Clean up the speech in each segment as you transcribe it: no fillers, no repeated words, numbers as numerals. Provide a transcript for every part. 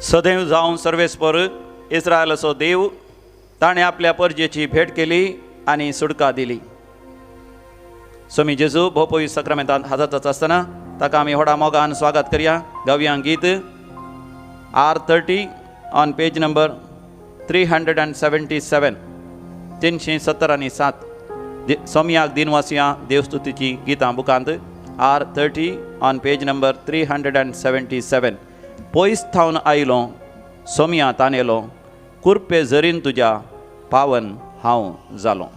सदैव जावन सर्वेस्पर इस्रायलाचो देव ताणें आपल्या परजेची भेट केली आनी सुटका दिली. स्वामी जेजू भोपवी सक्रामेंतांत हजर जाता आसतना ताका आमी व्हडा मोगान स्वागत करया. गावया गीत R30 on page number 377 377. सोमयाक दिनवासिया देवस्तुतीची गितां बुकांत R30 on page number 377. पयस थावन आयलो सोमया तानेलो कुर्पे जरीन तुज्या पावन हांव जालो.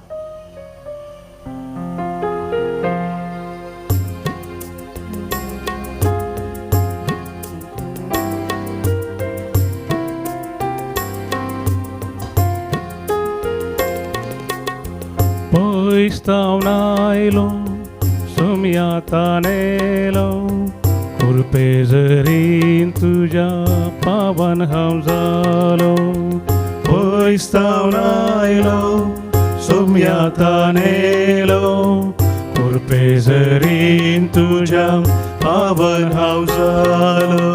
पयस थावन आयलो सोमया तानेलो कुर्पे जरीन तुज्या पावन हांव जालो. पयस थावन आयलो सोमया तानेलो कुर्पे जरीन तुज्या पावन हांव जालो.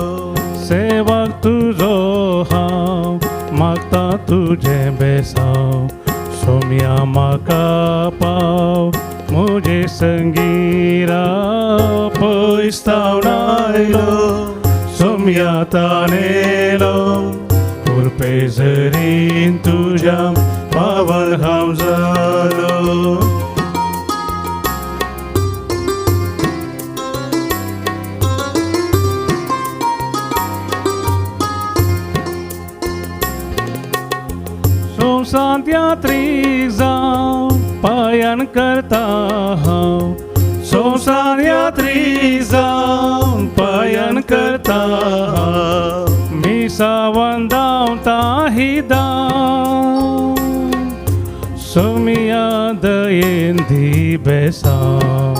सेवक तुजो हांव मागता तुजें बेसांव सोमया म्हाका पाव म्हजे संगीरा. पयस थावन आयलो सोमया तानेलो कुर्पे जरीन तुज्या पावन हांव जालो. संवसारांत यात्रीक जावं पायान करता हांव. संवसार यात्रीक जावं पायान करता हांव. मिसावन धांवता ही धांव सोमया दयेन दी बेसांव.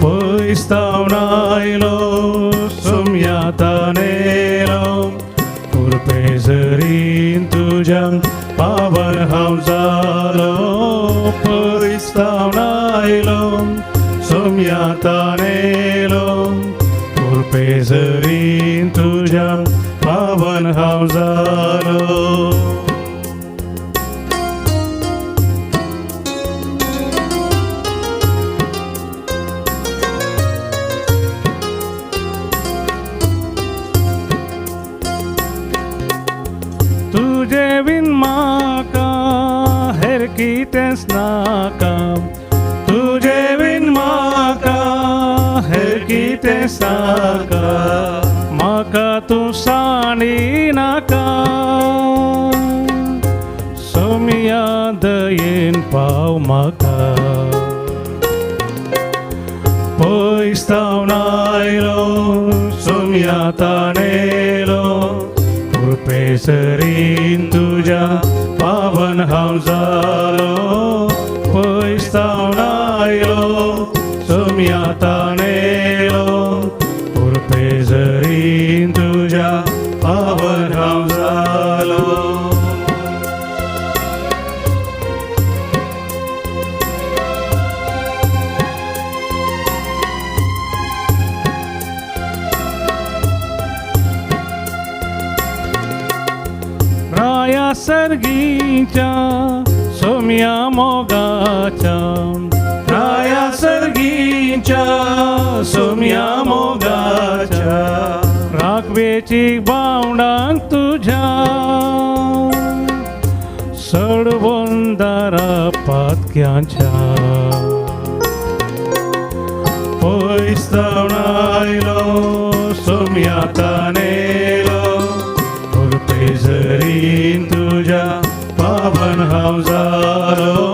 पयस थावन आयलो सोमया तानेलो कुर्पे जरीन तुज्या पावन हांव जालो. पयस थावन आयलो सोमया तानेलो कुर्पे जरीन तुज्या पावन हांव जालो. तुजे विन म्हाका हेर कितेंच नाका. तुजे विन म्हाका हेर कितेंच नाका. म्हाका तूं सांडी नाका सोमया दयेन पाव म्हाका. पयस थावन आयलो सोमया तानेलो कुर्पे जरीन तुज्या पावन हांव जालो. पयस थावन आयलो सोमया तानेलो कुर्पे जरीन तुज्या पावन हांव जालो. राया सर्गीच्या सोमया मोगाच्या. राया सर्गीच्या सोमया मोगाच्या. राखवेची बावडांक तुज्या सोडवून दारा पातक्यांच्या. पयस थावन आयलो सोमया तानेलो कुर्पे जरीन तुज्या पावन हांव जालो.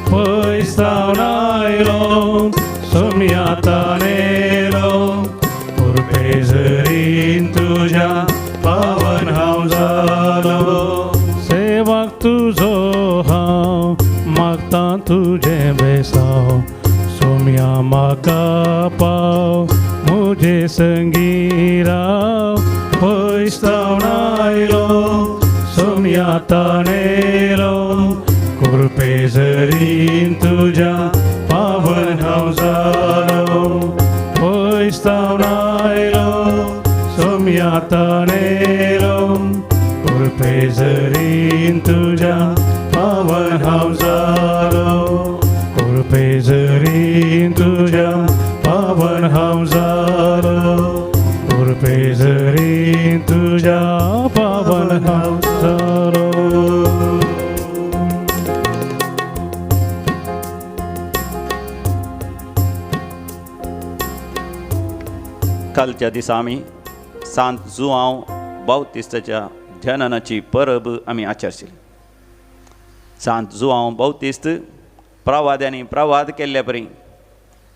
पयस थावन आयलो सोमया तानेलो कुर्पे जरीन तुज्या पावन हांव जालो. सेवक तुजो हांव मागता तुजें बेसांव सोमया म्हाका पाव म्हजे संगीरा. पयस थावन आयलो सोमया तानेलो कुर्पे जरीन तुज्या पावन हांव जालो. पयस थावन आयलो सोमया नेलो उर्पेजरीन तुज्या पावन हांव जालो उर्पेजरीन तुज्या पावन हांव जालो उर्पेजरीन तुज्या पावन हांव जालो. कालच्या दिसा आमी सांत जुआंव बावतिस्ताच्या जननाची परब आमी आचरशील. सांत जुआंव बावतिस्त प्रवाद्यांनी प्रवाद केल्ल्या परी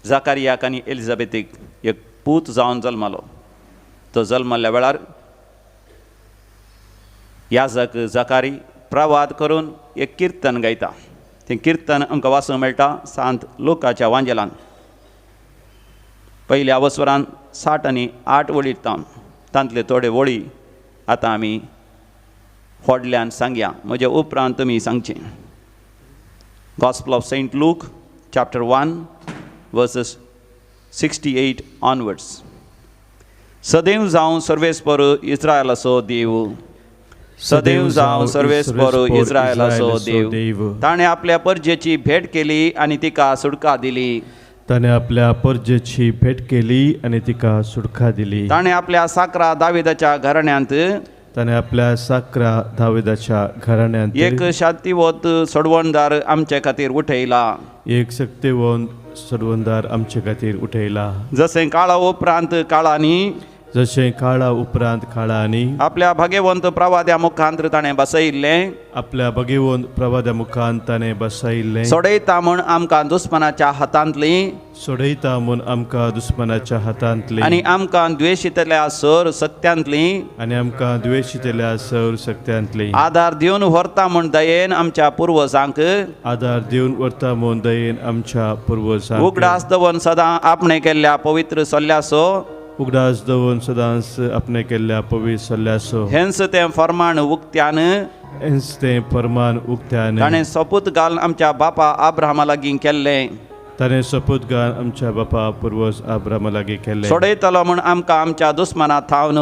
जाकारियाक आनी एलिझाबेथीक एक पूत जावन जल्मालो. तो जल्मल्ल्या वेळार याजक जाकारी प्रवाद करून एक किर्तन गायता. तें किर्तन आमकां वाचूंक मेळटा सांत लोकाच्या वांजेलान पयल्या अवसरान 60 आनी 8 वळी तांतले थोडे वळी आतां आमी व्हडल्यान सांगया, म्हज्या उपरांत तुमी सांगचें. Gospel of Saint Luke chapter 1 verses 68 onwards. सदैव जावं सर्वेस्पर इस्रायलाचो देव, सदैव जावं सर्वेस्पर इस्रायलाचो देव. ताणें आपल्या परजेची भेट केली आनी तिका सुटका दिली. ताणें आपल्या परजेची भेट केली आनी तिका सुटका दिली. ताणें आपल्या साकरा दाविदाच्या घराण्यांत, ताणें आपल्या साकरा दाविदाच्या घराण्यांत एक शांतिवंत सोडवणदार आमचे खातीर उठयला. एक शक्तिवंत सोडवणदार आमचे खातीर उठयला. जशें काळा उपरांत काळांनी, जशें काळा उपरांत काळांनी आपल्या भाग्यवंत प्रवाद्या मुखांत ताणें बसयिल्लें, आपल्या भाग्यवंत प्रवाद्या मुखांत ताणें बसयिल्लें. सोडयता म्हूण आमकां दुस्मानाच्या हातांतली, सोडयता म्हूण आमकां दुस्मानाच्या हातांतली, आनी आमकां द्वेशितल्या सर सत्यांतली, आनी आमकां द्वेशितल्या सर सत्यांतली आदार दिवन व्हरता म्हूण दयेन आमच्या पुर्वजांक, आदार दिवन व्हरता म्हूण दयेन आमच्या पुर्वजांक उगडास दवरून सदां आपणें केल्ल्या पवित्र सल्ल्याचो, उगडास दवरून सदांच आपणें केल्ल्या पवित्र सल्ल्याचो, हेंच तें फर्माण उक्त्यान, हेंच तें फर्मान उक्त्यान ताणें सोपूत घालून आमच्या बापा आब्राहामा लागीं केल्लें, ताणें सोपूत घालून आमच्या बापा पुर्वज आब्राहामा लागीं केल्लें. सोडयतलो म्हूण आमकां आमच्या दुस्माना थावन,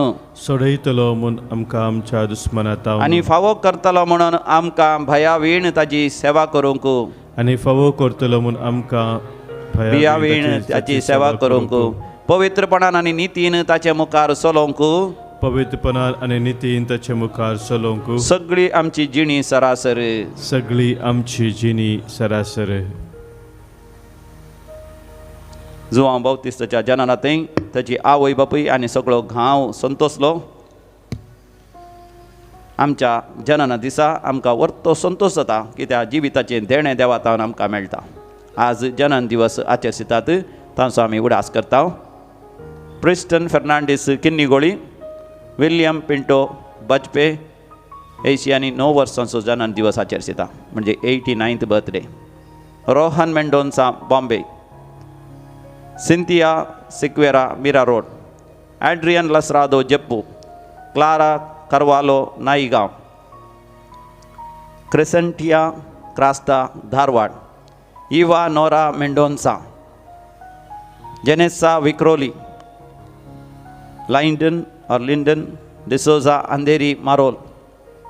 सोडयतलो म्हूण आमकां आमच्या दुस्माना थावन, आनी फावो करतलो म्हणून आमकां भयावीण ताजी सेवा करूंक, आनी फावो करतलो म्हूण आमकां भयावीण ताची सेवा करूंक, पवित्रपणान आनी नितीन ताचे मुखार चलोवंक, पवित्रपणान आनी नितीन ताचे मुखार चलोवंक, सगळी आमची जिणी सरासर, सगळी आमची जिणी सरासर. जुआंव बावतिस्ताच्या जननाथंय ताची आवय बापूय आनी सगळो गांव संतोसलो. आमच्या जनना दिसा आमकां वर्तो संतोश जाता कित्याक जिविताचें देणें देवा आमकां मेळटा. आज जनन दिवस आचरितात तांचो आमी उडास करता. Priston Fernandes Kinnigoli, William Pinto Bajpe 80 आनी 9 वर्सांचो जनन दिवस आचरिता म्हणजे 89th birthday. Rohan Mendonca Bombay, Cynthia Sequeira Mira road, Adrian Lasrado Jeppu, Clara Carvalho Naigaon, Crescentia Crasta Dharwad, Eva Nora Mendonca, Janessa Vikhroli, Lyndon or Lyndon D'Souza Andheri Marol,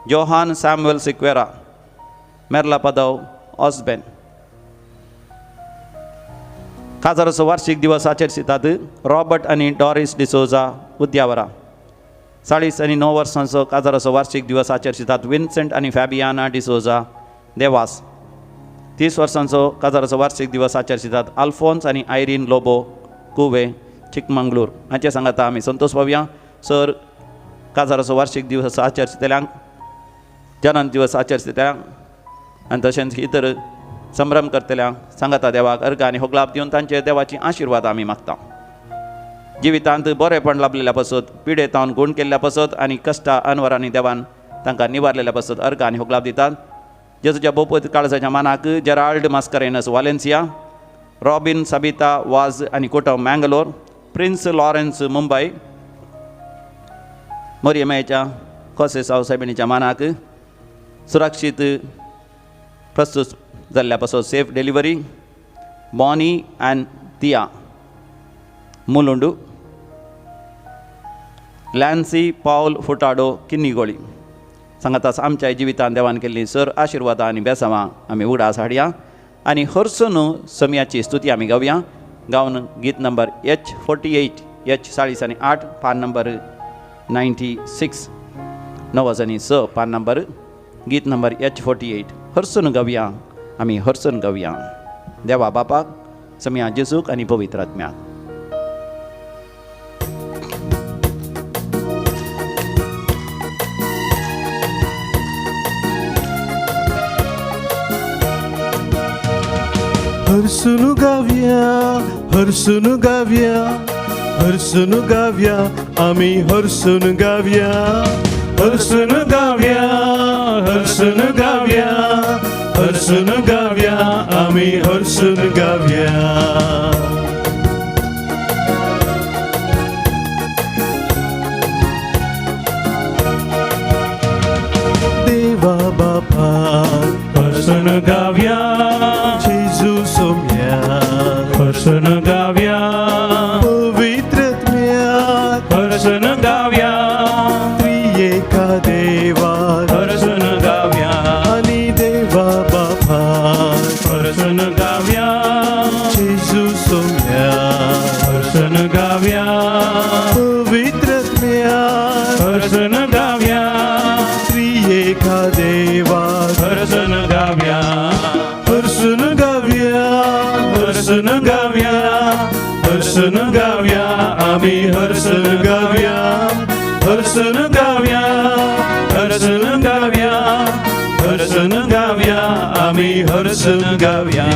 Johan Samuel Sequeira, Merla Padav Osben. काजाराचो वार्षिक दिवस आचरितात Robert आनी Doris D'Souza उद्यावरा. 40 आनी 9 वर्सांचो काजाराचो वार्षिक दिवस आचरितात Vincent आनी फॅबियाना डिसोजा देवास. 30 वर्सांचो काजाराचो वार्षिक दिवस आचरितात आल्फोन्स आनी आयरीन लोबो कुवे चिकमंगलूर. हांचे सांगाता आमी संतोष पावया. सर काजाराचो वार्षिक दिवस आचरितल्यांक, जनन दिवस आचरितल्यांक आनी तशेंच इतर संभ्रम करतल्यांक सांगाता देवाक अर्घ आनी होगलाप दिवन तांचे देवाची आशिर्वाद आमी मागता. जिवितांत बरेपण लाभलेल्या पासत, पिडेतावन गूण केल्ल्या पासत आनी कश्टा अनवरांनी देवान तांकां निवारलेल्या पासत अर्घ आनी होगलाप दितात. जेजूच्या भोवपत काळजाच्या मानाक Gerald Mascarenhas Valencia, Robin Sabita Vas आनी कुटुंब मँगलोर, प्रिन्स लॉरेन्स मुंबय, मोरियमायच्या कोसेसाव सायबिणीच्या मानाक सुरक्षीत प्रस्तुत जाल्ल्या पासत safe delivery Bonnie and Tia Mulund. Lancy पावल फुटाडो किन्नीगोळी. सांगाताच आमच्या जिवितान देवान केल्ली सर आशिर्वादां आनी बेसांवां आमी उगडास हाडया आनी हरसून समयाची स्तुती आमी गावया. गावन गीत नंबर H48 H48, पान नंबर 96 9 6 पान नंबर गीत नंबर H48 हरसून गावया. आमी हरसून गावया देवा बापाक, समया जेजूक आनी पवित्र आत्म्याक. हरसून गावया, हरसून गावया, हरसून गावया, आमी हरसून गावया. हरसून गावया, हरसून गावया, हरसून गावया, आमी हरसून गावया. देवा बापा हरसून गावया, जेजू सोम्या हरसून गावया, पवित्र आत्म्याक हरसून गावया, त्रिएका देवा हरसून गावया, आनी देवा बापा हरसून गावया, जेजू सोम्या हरसून गावया, पवित्र आत्म्याक हरसून गावया, त्रिएका देवा हरसून गावया, हरसून गावया, हरसून गावया, हरसून गावया, आमी हरसून गावया. हरसून गावया, हरसून गावया, हरसून गावया, आमी हरसून गावया.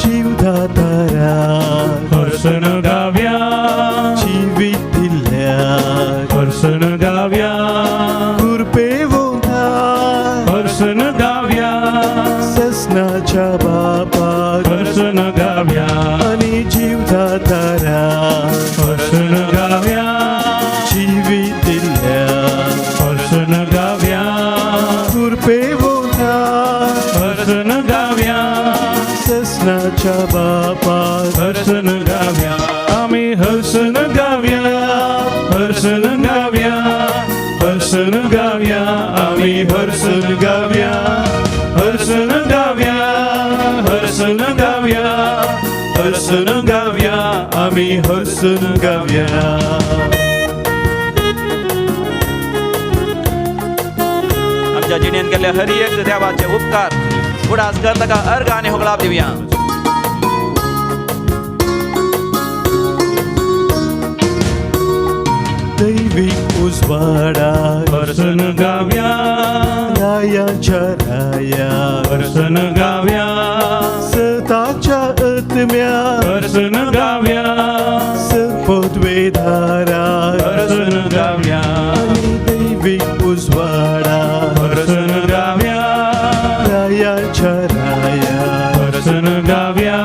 जीवदातारा हरसून गावया, जिवीत दिल्या हरसून गावया, कृपेवंता हरसून गावया, ससनाच्या बापा हरसून गावया, आनी जीवदातारा हरसून गावया, जिवीत दिल्या हरसून गावया, कृपेवंता हरसून गावया, ससनाच्या बापा हरसून गावया, आमी हरसून गावया. हरसून गावया, हरसून गावया, आमी हरसून गावया. हरसून गावया, हरसून गावया, हरसून गावया, आमी हरसून गावया. आमच्या जिणेन केल्ले हर एक देवाचे उपकार उडास कर ताका अर्घ आनी होगळाप दिवया. दैवीक उजवाडा हरसून गावया, रायांच्या राया हरसून गावया, सताच्या आत्म्या हरसून गावया, सर्वोद्वेधारा हरसून गावया, आणि दैवीक उजवाडा हरसून गावया, रायांच्या राया हरसून गावया,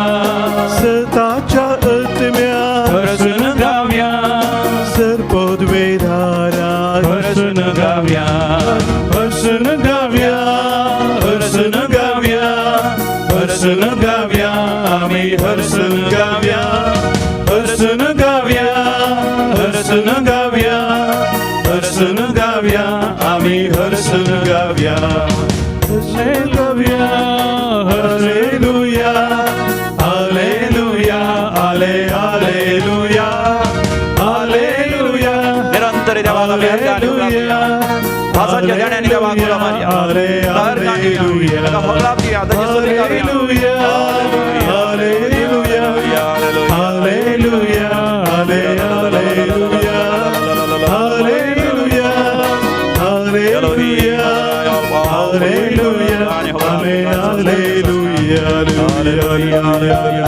सताच्या आत्म्या हरसून गावया, सर्वोद्वेधारा हरसून गावया, हरसून गावया, हरसून गावया, हरसून गावया, आमी हरसून गावया. हरसून गावया, हरसून गावया, हरसून गावया, आमी हरसून गावया. हरसून गावया. हालेलुया, हालेलुया, आले हालेलुया, हालेलुया. निरंतर देवाला आमी अर्घ आनी होगळाप दिवया. भासाच्या देण्याने देवाक उलो मारया. अर्घ आनी दिवया. ताका होगळाप दिवया. ताची स्तुती करूया. Hallelujah, hallelujah, hallelujah, hallelujah, hallelujah, hallelujah, hallelujah, hallelujah, hallelujah, hallelujah, hallelujah, hallelujah, hallelujah,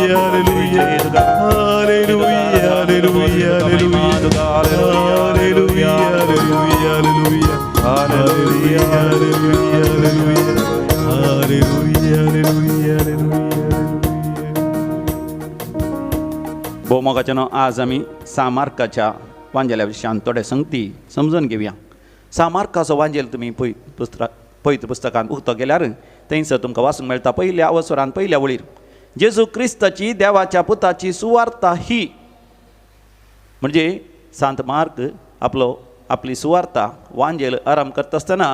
hallelujah, hallelujah, hallelujah, hallelujah, hallelujah, hallelujah, hallelujah. भोवमोगाच्यानो, आज आमी सामार्काच्या वांजेल्या विशयान थोडे संगती समजून घेवया. सामार्काचो वांजेल तुमी पय पुस्तक पवित्र पुस्तकान उक्तो केल्यार थंयसर तुमकां वाचूंक मेळटा. पयल्या अवसरान पयल्या वळीर जेजू क्रिस्ताची देवाच्या पुताची सुवार्ता ही, म्हणजे सांत मार्क आपलो आपली सुवार्ता वांजेल आराम करता आसतना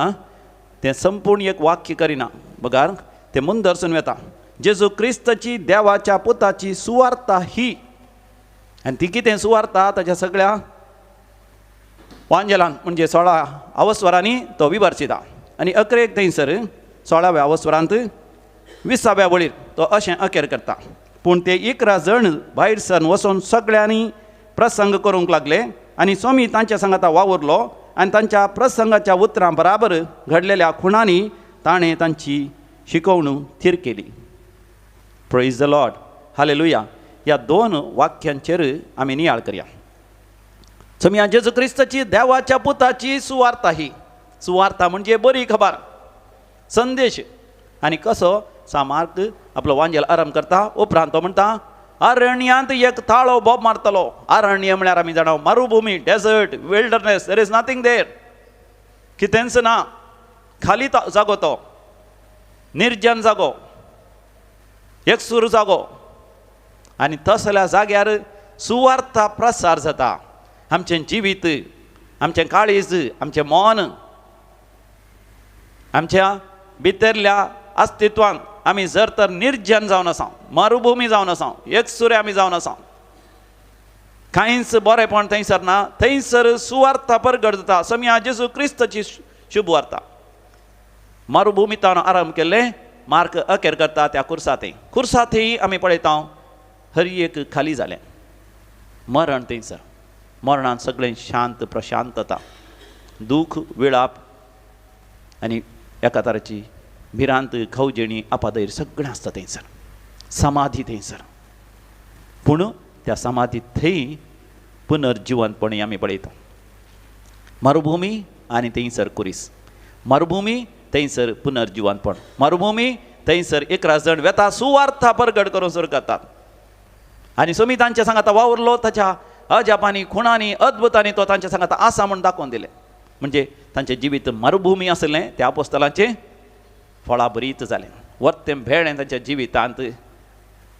तें संपूर्ण एक वाक्य करिना बगार तें मुंदरसून वेता. जेजू क्रिस्ताची देवाच्या पुताची सुवार्ता ही, आनी ती कितें सुवार्ता ताच्या सगळ्या वांजेलान म्हणजे 16 अवस्वरांनी तो विवर्सिता. आनी अकरेक थंयसर 16व्या अवस्वरांत 20व्या वळीर तो अशें अखेर करता. पूण ते 11 जण भायर सरून वचून सगळ्यांनी प्रसंग करूंक लागले आनी स्वामी तांच्या सांगाता वावुरलो आनी तांच्या प्रसंगाच्या उतरां बराबर घडलेल्या खुणांनी ताणें तांची शिकवणूक थीर केली. Praise the Lord, hallelujah. ह्या दोन वाक्यांचेर आमी नियाळ करया. सोमया जेजू क्रिस्ताची देवाच्या पुताची सुवार्ता ही, सुवार्ता म्हणजे बरी खबर, संदेश. आनी कसो सामार्क आपलो वांजेल आराम करता उपरांत तो म्हणटा अरण्यांत एक ताळो बोब मारतलो. अरण्य म्हळ्यार आमी जाणा मरुभूमी, desert, wilderness, there is nothing there, कितेंच ना, खाली जागो तो, निर्जन जागो, एकसूर जागो. आनी तसल्या जाग्यार सुवार्ता प्रसार जाता. आमचें जिवीत, आमचें काळीज, आमचें मन, आमच्या भितरल्या अस्तित्वान आमी जर तर निर्जन जावन आसा, मरुभूमी जावन आसा, एकसुरे आमी जावन आसा, कांयच बरेंपण थंयसर ना, थंयसर सुवार्ता परगट जाता. समिया जेजू क्रिस्ताची शुभ वार्ता. मरुभूमितान आराम केल्ले मार्क अखेर करता त्या कुर्साथंय. कुर्साथंय आमी पळयता हर एक खाली जालें, मरण थंयसर, मरणान सगळें शांत प्रशांतता, दूख, विळाप आनी एका तराची भिरांत, खवजेणी, आपादैर सगळें आसता थंयसर, समाधी थंयसर. पूण त्या समाधी थंय पुनर्जिवंतपणी आमी पळयता. मरुभूमी आनी थंयसर कुरीस, मरुभूमी थंयसर पुनर्जिवंतपण, मरुभूमी थंयसर 11 जण वेता सुवार्था परगट करून सुरू करतात. आनी सोमी तांच्या सांगाता वावुरलो, ताच्या अजापांनी, खुणांनी, अद्भुतांनी तो तांच्या सांगाता आसा म्हूण दाखोवन दिलें. म्हणजे तांचें जिवीत मरुभूमी आसलें, त्या पोस्तलांचें फळां बरीत जालें, वर्तें भेळें तांच्या जिवितांत,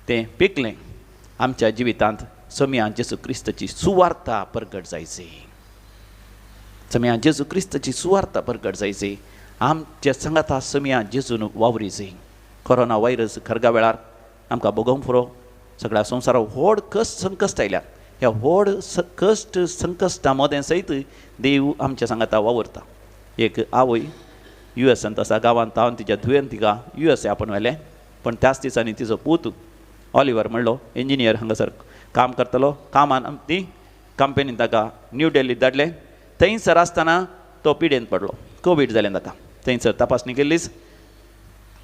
तें पिकलें. आमच्या जिवितांत सोमया जेजू क्रिस्ताची सुवार्ता परगट जायची, सोमया जेजू क्रिस्ताची सुवार्ता परगट जायची. आमच्या सांगाता सोमया जेजून वावरीची. कोरोना व्हायरस खरगा वेळार आमकां भोगोवंक पुरो, सगळ्या संवसाराक व्हड कश्ट संकश्ट आयल्यात. ह्या व्हड कश्ट संकश्टां मदें सयत देव आमच्या सांगाता वावुरता. एक आवय यू एसांत आसा, गांवांत तावन तिच्या धुवेन तिका यू एस ए आपोवन व्हेलें. पण त्याच दिसांनी तिचो पूत ऑलिवर म्हणलो इंजिनियर हांगासर काम करतलो, कामान ती कंपनीन ताका न्यू दिल्लीत धाडलें. थंयसर आसतना तो पिडेन पडलो, कोवीड जालें ताका. थंयसर तपासणी केल्लीच,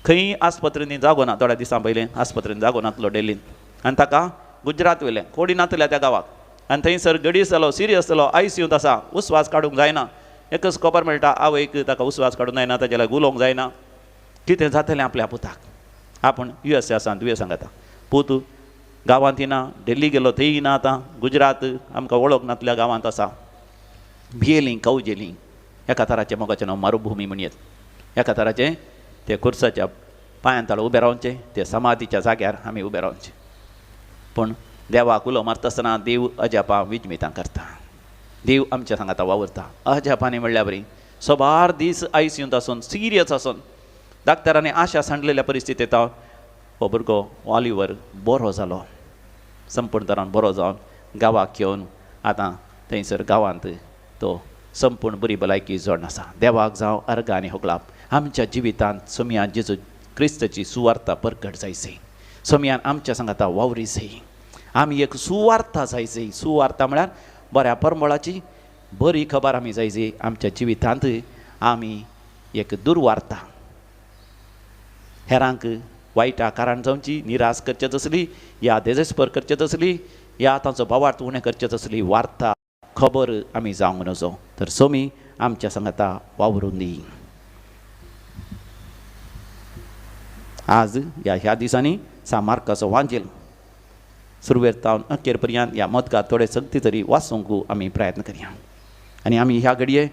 खंय आस्पत्रेंनी जागो ना, थोड्या दिसां पयलीं आस्पत्रेन जागो नातलो दिल्लीन. आनी ताका गुजरात व्हेलें, कोडी नातल्या त्या गांवाक. आनी थंयसर गडीस जालो, सिरियस जालो, आयसीयूंत आसा, उस्वास काडूंक जायना. एकच खबर मेळटा आवयक ताका उस्वास काडूंक जायना, ताच्या लागीं उलोवंक जायना. कितें जातलें आपल्या पुताक? आपूण यू एस ए आसा, दुयेंस सांगता. पूत गांवांत येना, दिल्ली गेलो थंय ना, आतां गुजरात आमकां वळख नातल्या गांवांत आसा. भियेलीं, कवजेलीं. एका तराचें मोगाचें नांव मरुभूमी म्हणयेत. एका तराचें ते कुर्साच्या पांयां ताळो उबें रावचें, ते समाधीच्या जाग्यार आमी उबें रावचें. पूण देवाक उलो मारता आसतना देव अजापां विजमितां करता, देव आमच्या सांगाता वावुरता. अजापांनी म्हणल्या बरी सबार दीस आयसीयूंत आसून, सिरियस आसून, डाक्टरांनी आशा सांडलेल्या परिस्थितींत हो भुरगो ऑलिवर बरो जालो, संपूर्ण तरान बरो जावन गांवाक येवन आतां थंयसर गांवांत तो संपूर्ण बरी भलायकी जोडून आसा. देवाक जावं अर्गां आनी होगळाप. आमच्या जिवितांत सोमया जेजू क्रिस्ताची सुवार्ता परगट जायची, सोमयान आमच्या सांगाता वावरी जाय, आमी एक सुवार्ता जायची. सुवार्ता म्हळ्यार बऱ्या परमळाची बरी खबर आमी जायची. आमच्या जिवितांत आमी एक दुर्वार्ता हेरांक वायटा कारण जावची, निराश करचे तसली, या देजेस्पर करचे तसली, या तांचो भावार्थ उणें करचे तसली वार्ता खबर आमी जावंक नजो. तर सोमी आमच्या सांगाता वावरून दी. आज ह्या ह्या दिसांनी सामार्काचो वांजेल सुरवेर तावन अखेर पर्यंत ह्या मोदकात थोडे शक्ती तरी वाचूंक आमी प्रयत्न करया. आनी आमी ह्या घडये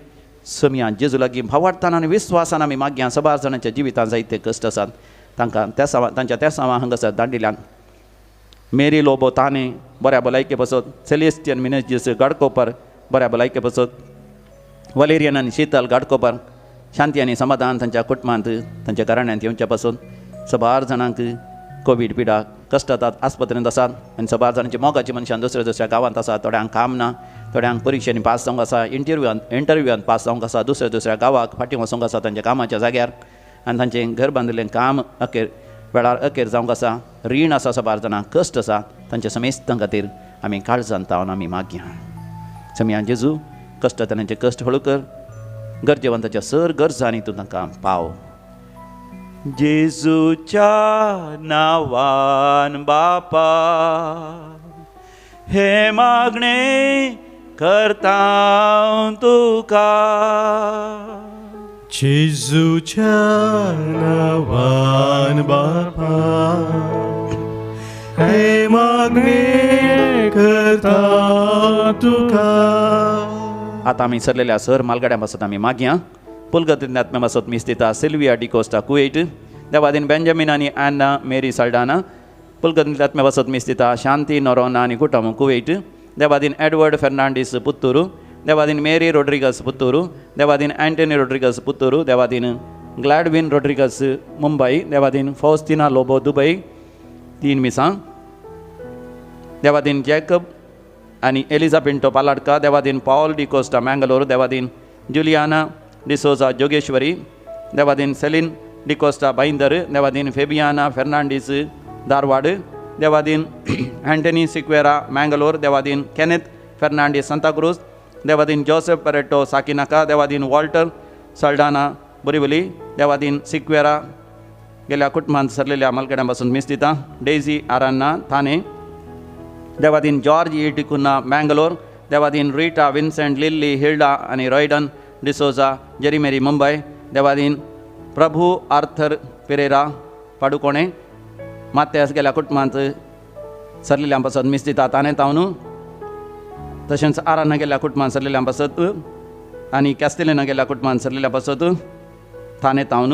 समया जेजू लागीं भावार्थान आनी विस्वासान आमी मागया. सबार जाणांच्या जिवितांत जायते कश्ट आसात, तांकां त्या सावा तांच्या त्या सावा हांगासर दांडिल्यान मेरी लोबो ताणे बऱ्या भलायके पासत, सेलेस्टियन मिनेजीस गाडकोपर बऱ्या भलायके पासत, वलेरियन आनी शीतल गाडकोपर शांती आनी समाधान तांच्या कुटुंबांत तांच्या घराण्यांत येवच्या पासून. सबार जाणांक कोवीड पिडा कश्ट आस्पत्रेंत आसात आनी सबार जाणांची मोगाची मनशां दुसऱ्या दुसऱ्या गांवांत आसात. थोड्यांक काम ना, थोड्यांक परिक्षेनी पास जावंक आसा, इंटरव्यूआन पास जावंक आसा, दुसऱ्या दुसऱ्या गांवाक फाटीं वचूंक आसा तांच्या कामाच्या जाग्यार आनी तांचें घर बांदिल्लें काम अखेर वेळार अखेर जावंक आसा. रीण आसा सबार जाणांक, कश्ट आसा, तांच्या समेस्तां खातीर आमी काळजान तावन आमी मागया. समया जेजू कश्ट तांचे कश्ट हळू कर, गरजेवंताच्या सर गरजांनी तूं तांकां पाव. जेजूच्या नांवान बापा हे मागणे करता तुका, जेजूच्या नांवान बापा हे मागणे करता तुका. आतां आमी सरलेल्या सर मालगाड्यां पासत आमी मागया. पुलगतींतल्या आत्म्या पासत मीस दिता सिल्विया डिकोस्टा कुवेट, देवादीन बेंजामीन आनी अन्ना मेरी साल्डाना. पुलगतींतल्या आत्म्या पासत मीस दिता शांती नोरोना आनी कुटुंब कुवेट, देवादीन एडवर्ड फेर्नांडीस पुत्तुरू, देवादीन मेरी रोड्रिगस पुत्तुरू, देवादीन एंटनी रोड्रिगस पुत्तुरू, देवादीन ग्लॅडविन रोड्रिगस मुंबई, देवादीन फौस्तिना लोबो दुबई 3 मिसां, देवादीन जॅकब आनी एलिजा पिंटो पालाडका, देवादीन पॉल डिकोस्टा मँगलोर, देवादीन जुलियाना डिसोजा जोगेश्वरी, देवादीन सेलीन डिकोस्टा भाईंदर, देवादीन फेबियाना फेर्नांडीस धारवाड, देवादीन अँटनी सिक्वेरा मँगलोर, देवादीन केनेथ फेर्नांडीस सांताक्रूज, देवादीन जोसेफ परेटो साकिनाका, देवादीन वॉल्टर सल्डाना बोरिवली, देवादीन सिक्वेरा गेल्या कुटुंबांत सरलेल्या मालगड्यां पासून मीस दिता डेझी आरान्ना थाने, देवादीन जॉर्ज ई डिकुन्हा मँगलोर, देवादीन रिटा विन्सेंट लिल्ली हिल्डा आनी रॉयडन डिसोजा जेरीमेरी मुंबय, देवादीन Prabhu Arthur Pereira Padukone Mathias गेल्या कुटुंबांत सरलेल्या पासत मीस दिता ताणें तावन, तशेंच आराना गेल्या कुटुंबांत सरलेल्या पासत आनी कॅस्टेलिना गेल्या कुटुंबांत सरलेल्या पासत थाने तावन,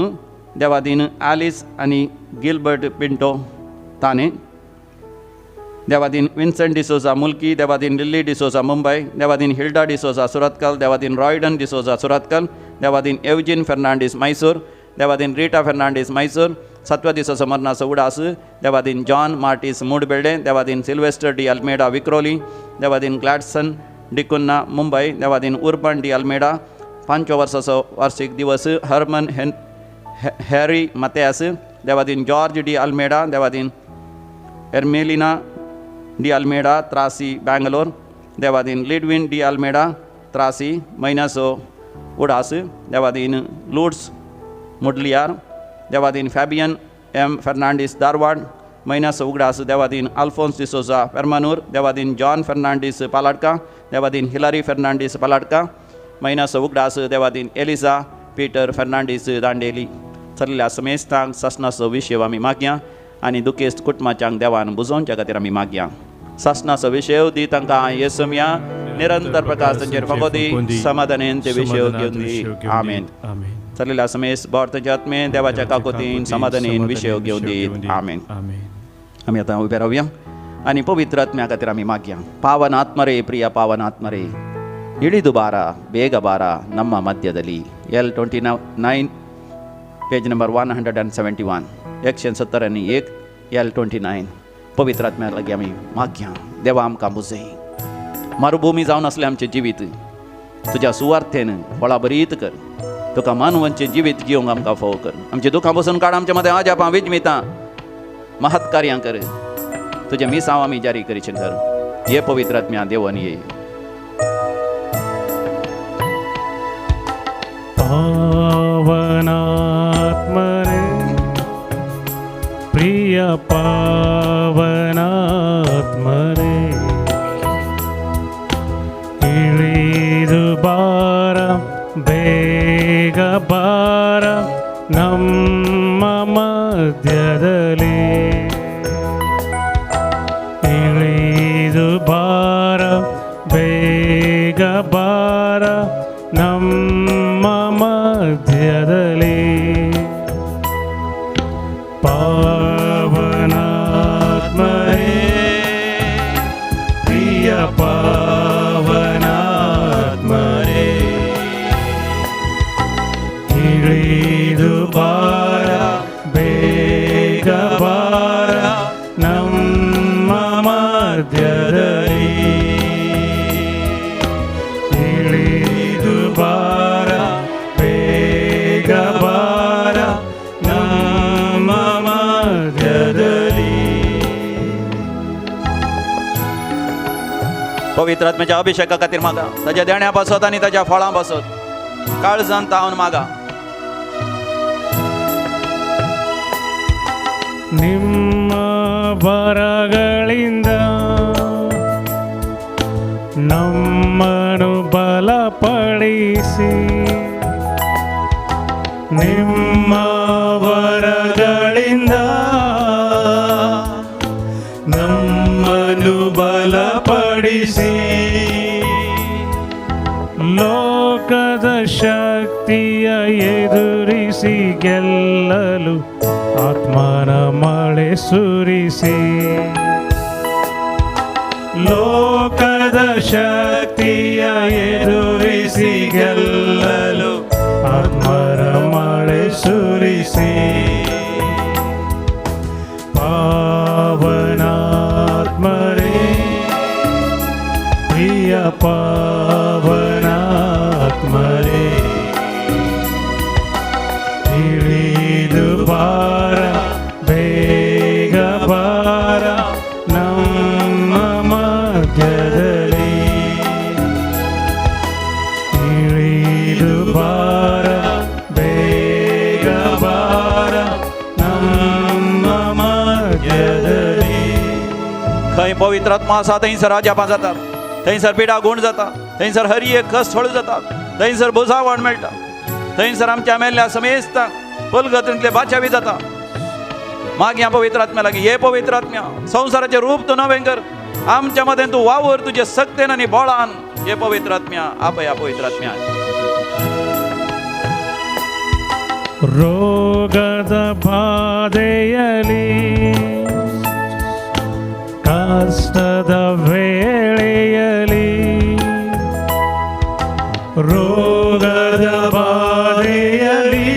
देवादीन आलिस आनी गिलबर्ट पिंटो ताणे, देवादीन विन्सेंट डिसोजा मुल्की, देवादीन लिल्ली डिसोजा मुंबय, देवादीन हिल्डा डिसोजा सुरतकल, देवादीन रॉयडन डिसोजा सुरतकल, देवादीन एवजीन फेर्नांडीस मैसूर, देवादीन रिटा फेर्नांडीस मैसूर. सातव्या दिसाचो मरणाचो उडास देवादीन जॉन मार्टीस मुडबेल्डे, देवादीन सिल्वेस्टर डी अल्मेडा विक्रोली, देवादीन ग्लॅडसन डिकुन्हा मुंबय, देवादीन उर्बन डी अल्मेडा. 5व्या वर्साचो वार्षिक दिवस हर्मन हॅरी मातेयास, देवादीन जॉर्ज डी अल्मेडा, देवादीन Ermelina de Almeida Trasi Bangalore, देवादीन लिडविन डी अल्मेडा त्रासी म्हयन्याचो उडास देवादीन लुड्स मुडलियार, देवादीन फॅबियन एम फेर्नांडीस धारवाड म्हयन्याचो उगडास देवादीन आल्फोन्स डिसोजा फेर्मानूर, देवादीन जॉन फेर्नांडीस पालाडका, देवादीन हिलारी फेर्नांडीस पालाडका म्हयन्याचो उगडास देवादीन एलिजा पीटर फेर्नांडीस दांडेली. चल्ल्या समेस्तांक सासणाचो विशय आमी मागया आनी दुखेस्त कुटुंबाच्यांक देवान बुजोवच्या खातीर आमी मागया. सासणाचो विशय दी तांकां येसमया, निरंतर प्रकाश तांचेर फावो दी, समाधानेन ते विशय घेवन दी. आमेन. चल्लेल्या समेस्त बोर तांच्या आत्मे देवाच्या काकोतीन समाधानेन विशय घेवन दी. आमेन. आमी आतां उबे रावया आनी पवित्र आत्म्या खातीर आमी मागया. पावन आत्मरे प्रिय पावन आत्मरे ಇಳಿದು ಬಾರ ಬೇಗ ಬಾರ ನಮ್ಮ ಮಧ್ಯದಲ್ಲಿ. L 29 page number 171 171 L 29. पवित्र आत्म्या लागीं आमी मागया. देवा आमकां बुजय, मरुभूमी जावन आसलें आमचें जिवीत तुज्या सुवार्थेन फळां बरीत कर, तुका मानवांचें जिवीत जिवंक आमकां फोव कर, आमचें दुखां बसून काड, आमच्या मदें अजापां विजमितां महत्कार्यां कर, तुजें मिसांव आमी जारी करीचें कर. हे पवित्र आत्म्या देवन ये. पावनात्मने प्रिय पावनात्मने ಇಳಿದು ಬಾರ ಬೇಗ ಬಾರ ನಮ್ಮ ಮಧ್ಯದಲ್ಲಿ, ಇಳಿ ಬೇಗ ಬಾರ ನಮ್ಮ ಮಧ್ಯದಲ್ಲಿ. ಪಾವನಾತ್ಮನೇ, ಪ್ರಿಯ ಪಾವನಾತ್ಮನೇ, ಇಳಿದು ಬಾರ, ಬೇಗ ಬಾರ ನಮ್ಮ ಮಧ್ಯದಲ್ಲಿ. ಇಳಿದು ಬಾರ, ಬೇಗ ಬಾರ ನಮ್ಮ ಮಧ್ಯದಲ್ಲಿ. पवित्र आत्म्याच्या अभिषेका खातीर मागा, ताज्या देण्या पासत आनी ताज्या फळां पासत काळजान तावन मागा. ನಿಮ್ಮ ವರಗಳಿಂದ ನಮ್ಮನ್ನು ಬಲಪಡಿಸಿ, ನಿಮ್ಮ ವರಗಳಿಂದ ನಮ್ಮನ್ನು ಬಲಪಡಿಸಿ, ಲೋಕದ ಶಕ್ತಿಯ ಎದುರಿಸಿ ಗೆಲ್ಲಲು ಆತ್ಮನ ಮಳೆ ಸುರಿಸಿ, ಲೋಕದ ಶಕ್ತಿಯ ಎದುರಿಸಿ ಗೆಲ್ಲಲು ಆತ್ಮನ ಮಳೆ ಸುರಿಸಿ. ಪಾವನಾತ್ಮರೇ, ಪ್ರಿಯ ಪಾವನಾತ್ಮರೇ, ಇಳಿದು ಬಾರ, ಬೇಗ ಬಾರ ನಮ್ಮ ಮಧ್ಯದಲ್ಲಿ. ಇಳಿದು ಬಾರ, ಬೇಗ ಬಾರ ನಮ್ಮ ಮಧ್ಯದಲ್ಲಿ. खंय पवित्र आत्मा आसा थंयसर अजापां जातात, थंयसर पिडा गूण जाता, थंयसर हर एक कश्ट हळू जाता, थंयसर भुजावण मेळटा, थंयसर आमच्या मेल्ल्या समेस्तांक पलगतींतले बाचावी जाता. मागया पवित्र आत्म्या लागीं, हे पवित्र आत्म्या, संवसाराचें रूप तूं नवें कर, आमच्या मदें तूं वावर तुजे सक्तेन आनी बळान. हे पवित्र आत्म्या, आपया पवित्र आत्म्या. ರೋಗದ ಬಾಧೆಯಲಿ, ಕಷ್ಟದ ವೇಳೆಯಲಿ, ರೋಗದ ಬಾಧೆಯಲಿ,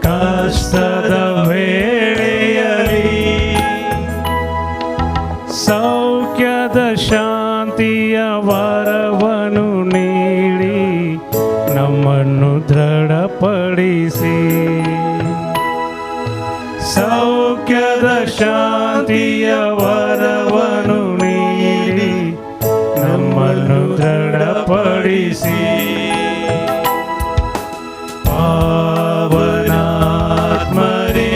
ಕಷ್ಟದ ವೇಳೆಯಲಿ, ಸೌಖ್ಯದ ಶಾಂತಿಯ ವರವನ್ನು ನೀಡಿ ನಮ್ಮನ್ನು ದೃಢಪಡಿಸಿ, ಸೌಖ್ಯದ ಶಾಂತಿಯ ವರವನ್ನು ನೀಡಿ ನಮ್ಮನ್ನು ದೃಢಪಡಿಸಿ. ಪಾವನಾತ್ಮರೇ,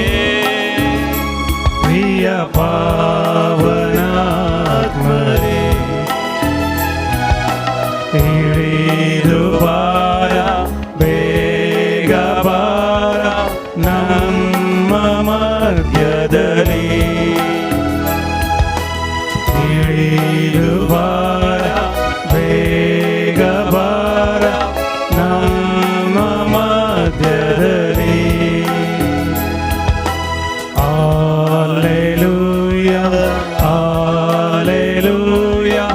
ಪ್ರಿಯ ಪಾವನಾತ್ಮರೇ, ಇಳಿದು ಬಾರ, ಬೇಗ ಬಾರ ನಮ್ಮ ಮಧ್ಯದಲ್ಲಿ. ಇಳಿದು ಬಾರ, ಬೇಗ ಬಾರ ನಮ್ಮ ಮಧ್ಯದಲ್ಲಿ. Alleluia, alleluia,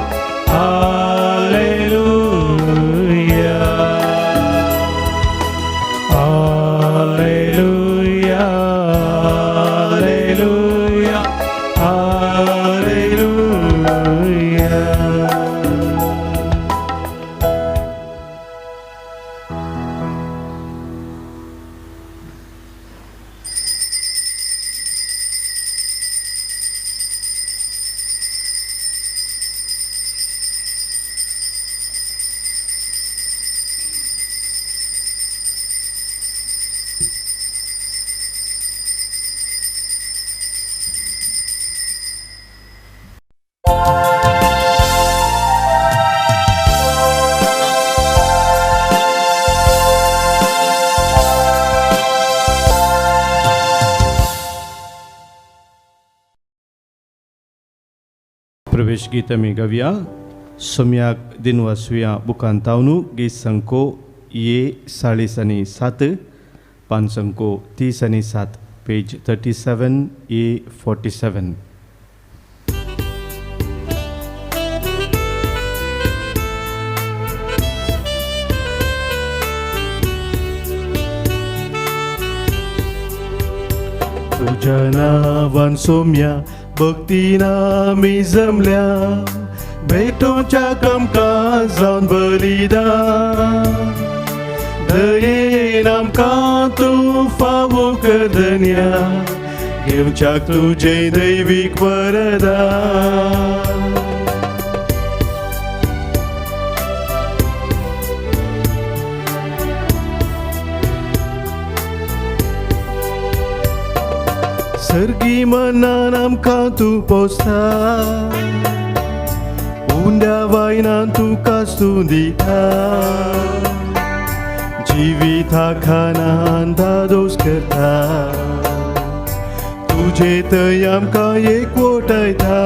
alleluia, alleluia, alleluia, alleluia. प्रवेश गीत आमी गावया. सोम्याक दिनवासुया बुकान तावनू गीत संको ये 40 आनी 7, पान संको 30 आनी 7, पेज 37 ए 47. तुझ्या नावान सोम्या भक्तीन आमी जमल्या, भेटोच्या कामकाज जावन बलिदान, दयेन आमकां तूं फावो कर धन्या, घेवच्याक तुजें दैवीक वरदान. सर्गी मनान आमकां तूं पोसता, उंड्या वायनान तुका तूं दिता, जिविता खानान धादोस करता, तुजे थंय आमकां एकवटायता.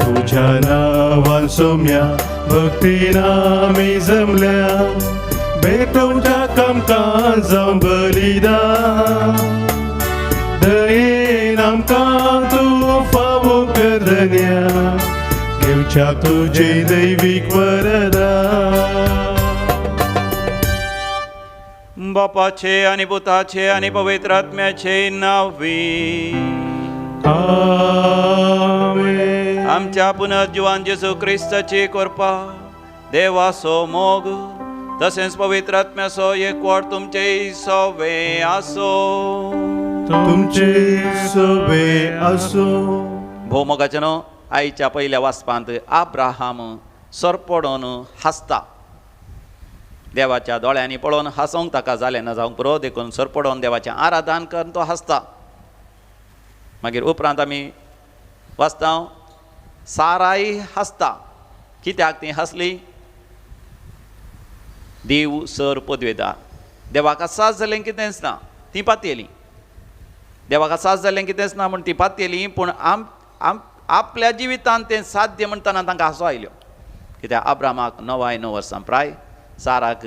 तुज्या नांवान सोम्या भक्तीन आमी जमल्या, भेटोवच्या कामकाज जावन बलिदान, दयेन आमकां तूं फावो कर धन्या, घेवच्याक तुजें दैवीक वरदान. बापाचे आनी पुताचे आनी पवित्र आत्म्याचे नांवी आमेन. आमच्या पुनर्जिवान जेजू क्रिस्ताची कृपा, देवाचो मोग तसेंच पवित्र आत्म्याचो एकवट तुमचे सवे आसो. तुमचे सवे आसो. भोवमोगाचें न्हू आयच्या पयल्या वाचपांत आब्राहाम सरपडोन हांसता. देवाच्या दोळ्यांनी पळोवन हांसोंक ताका जालें ना जावंक पुरो, देखून सरपडोन देवाचें आराधन करून तो हांसता. मागीर उपरांत आमी वाचता साराय हांसता. कित्याक ती हांसली? देव सर पदवेदार, देवाक सास जालें कितेंच ना, ती पातयेली. देवाक सास जालें कितेंच ना म्हूण ती पातयेली, पूण आम आम आपल्या जिवितांत तें साध्य म्हणटना तांकां हांसो आयल्यो. कित्याक आब्रामाक 99 वर्सां प्राय, साराक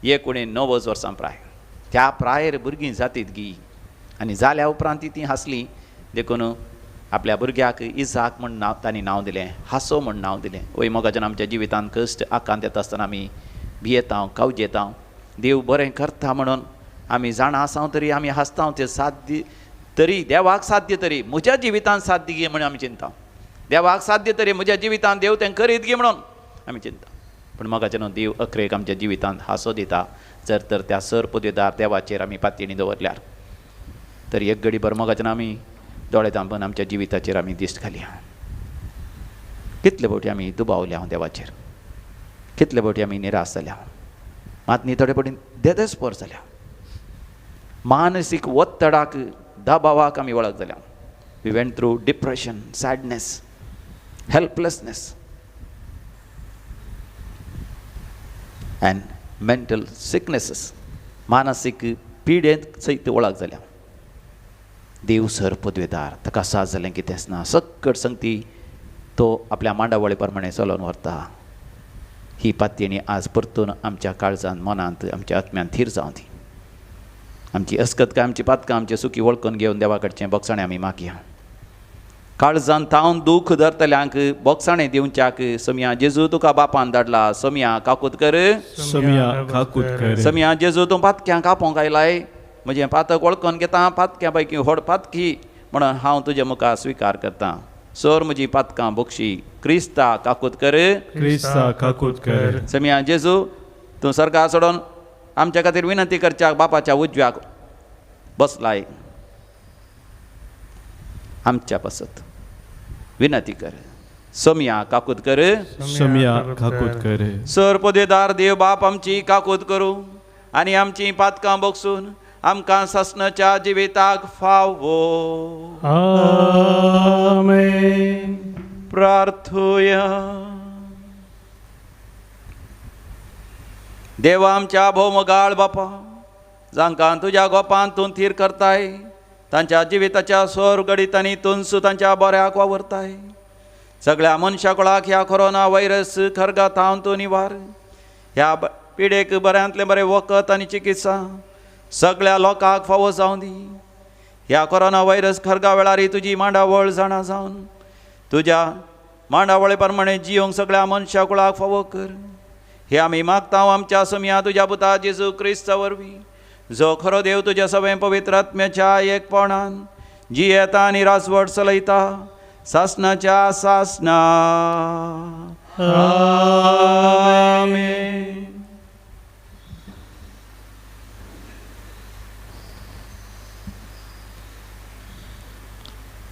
89 वर्सां प्राय. त्या प्रायेर भुरगीं जातीत गी, आनी जाल्या उपरांत ती हांसली. देखून आपल्या भुरग्याक इजाक म्हूण नांव तांणी नांव दिलें, हांसो म्हूण नांव दिलें. वय मोगाच्यान आमच्या जिवितांत कश्ट आकांत येता आसतना आमी भियेता, कावजेता. देव बरें करता म्हणून आमी जाणा आसा तरी आमी हांसता. तें साध्य तरी देवाक साध्य तरी म्हज्या जिवितांत साध्य गी म्हणून आमी चिंता. देवाक साध्य तरी म्हज्या जिवितांत देव तें करीत गी म्हणून आमी चिंता. पूण मोगाचें न्हू देव अखरेक आमच्या जिवितांत हांसो दिता, जर तर त्या सर पदवेदार देवाचेर आमी पातयेणी दवरल्यार. तर एक घडी भर मोगाचें आमी दोळे धांपून आमच्या जिविताचेर आमी दिश्ट घालया. कितले फावटी आमी दुबावल्या देवाचेर, कितले फावटी आमी निराश जाल्या, मात न्ही थोडे फावटी देदेस्पोर जाल्या, मानसीक ಒತ್ತಡಾक दबावाक आमी वळख जाल्या. We went through depression, sadness, helplessness and mental sicknesses. मानसीक पिडेंत सयत वळख जाल्या. देव सर पदवेदार, ताका साथ जालें कितेंच ना, सकट संगती तो आपल्या मांडावळी प्रमाणे चलोवन व्हरता. ही पातयेणी आज परतून आमच्या काळजान, मनांत, आमच्या आत्म्यान थीर जावं दी. आमची अस्कतकाय, आमची पातकां, आमची सुकी वळखून घेवन देवा कडचें बोगसाणें आमी मागया. काळजान तावन दूख धरतल्यांक बोगसाणें दिवच्याक सोमया जेजू तुका बापान धाडला. सोमया काकूत कर, सोमया काकूत कर. सोमया जेजू तूं पातक्यांक आपोवंक आयलाय, म्हजें पातक वळखून घेता, पातक्यां पैकी व्हड पातकी म्हणून हांव तुजे मुखार स्विकार करतां. सोर म्हजी पातकां बोगशी. क्रिस्ता काकूत कर, क्रिस्ता काकूत कर. सोमया जेजू तूं सरकार सोडून आमच्या खातीर विनंती करच्याक बापाच्या उजव्याक बसलाय, आमच्या पासत विनंती कर. सोमया काकूत कर, सोमया काकूत कर. सर पदवेदार देव बाप आमची काकूत करूं आनी आमची पातकां बोगसून आमकां सासणाच्या जिविताक फावो. आमेन. प्रार्थुया. देवा आमच्या भोवमोगाळ बापा, जांकां तुज्या गोपान तूं थीर करताय, तांच्या जिविताच्या स्वर घडितांनी तूंच तांच्या बऱ्याक वावरताय. सगळ्या मनशाकुळाक ह्या कोरोना व्हायरस खरगातावन तूं निवार. ह्या पिडेक बऱ्यांतलें बरें वखद आनी चिकित्सा सगळ्या लोकांक फावो जावं दी. ह्या कोरोना व्हायरस खरगा वेळार तुजी मांडावळ जाणा जावन तुज्या मांडावळे प्रमाणे जियोंक सगळ्या मनशाकुळाक फावो कर. हे आमी मागता आमच्या सोमया तुज्या पुता जेजू क्रिस्ता वरवीं, जो खरो देव तुज्या सगळें पवित्र आत्म्याच्या एकपणान जियेता आनी राजवट चलयता सासनाच्या सासना. आमेन.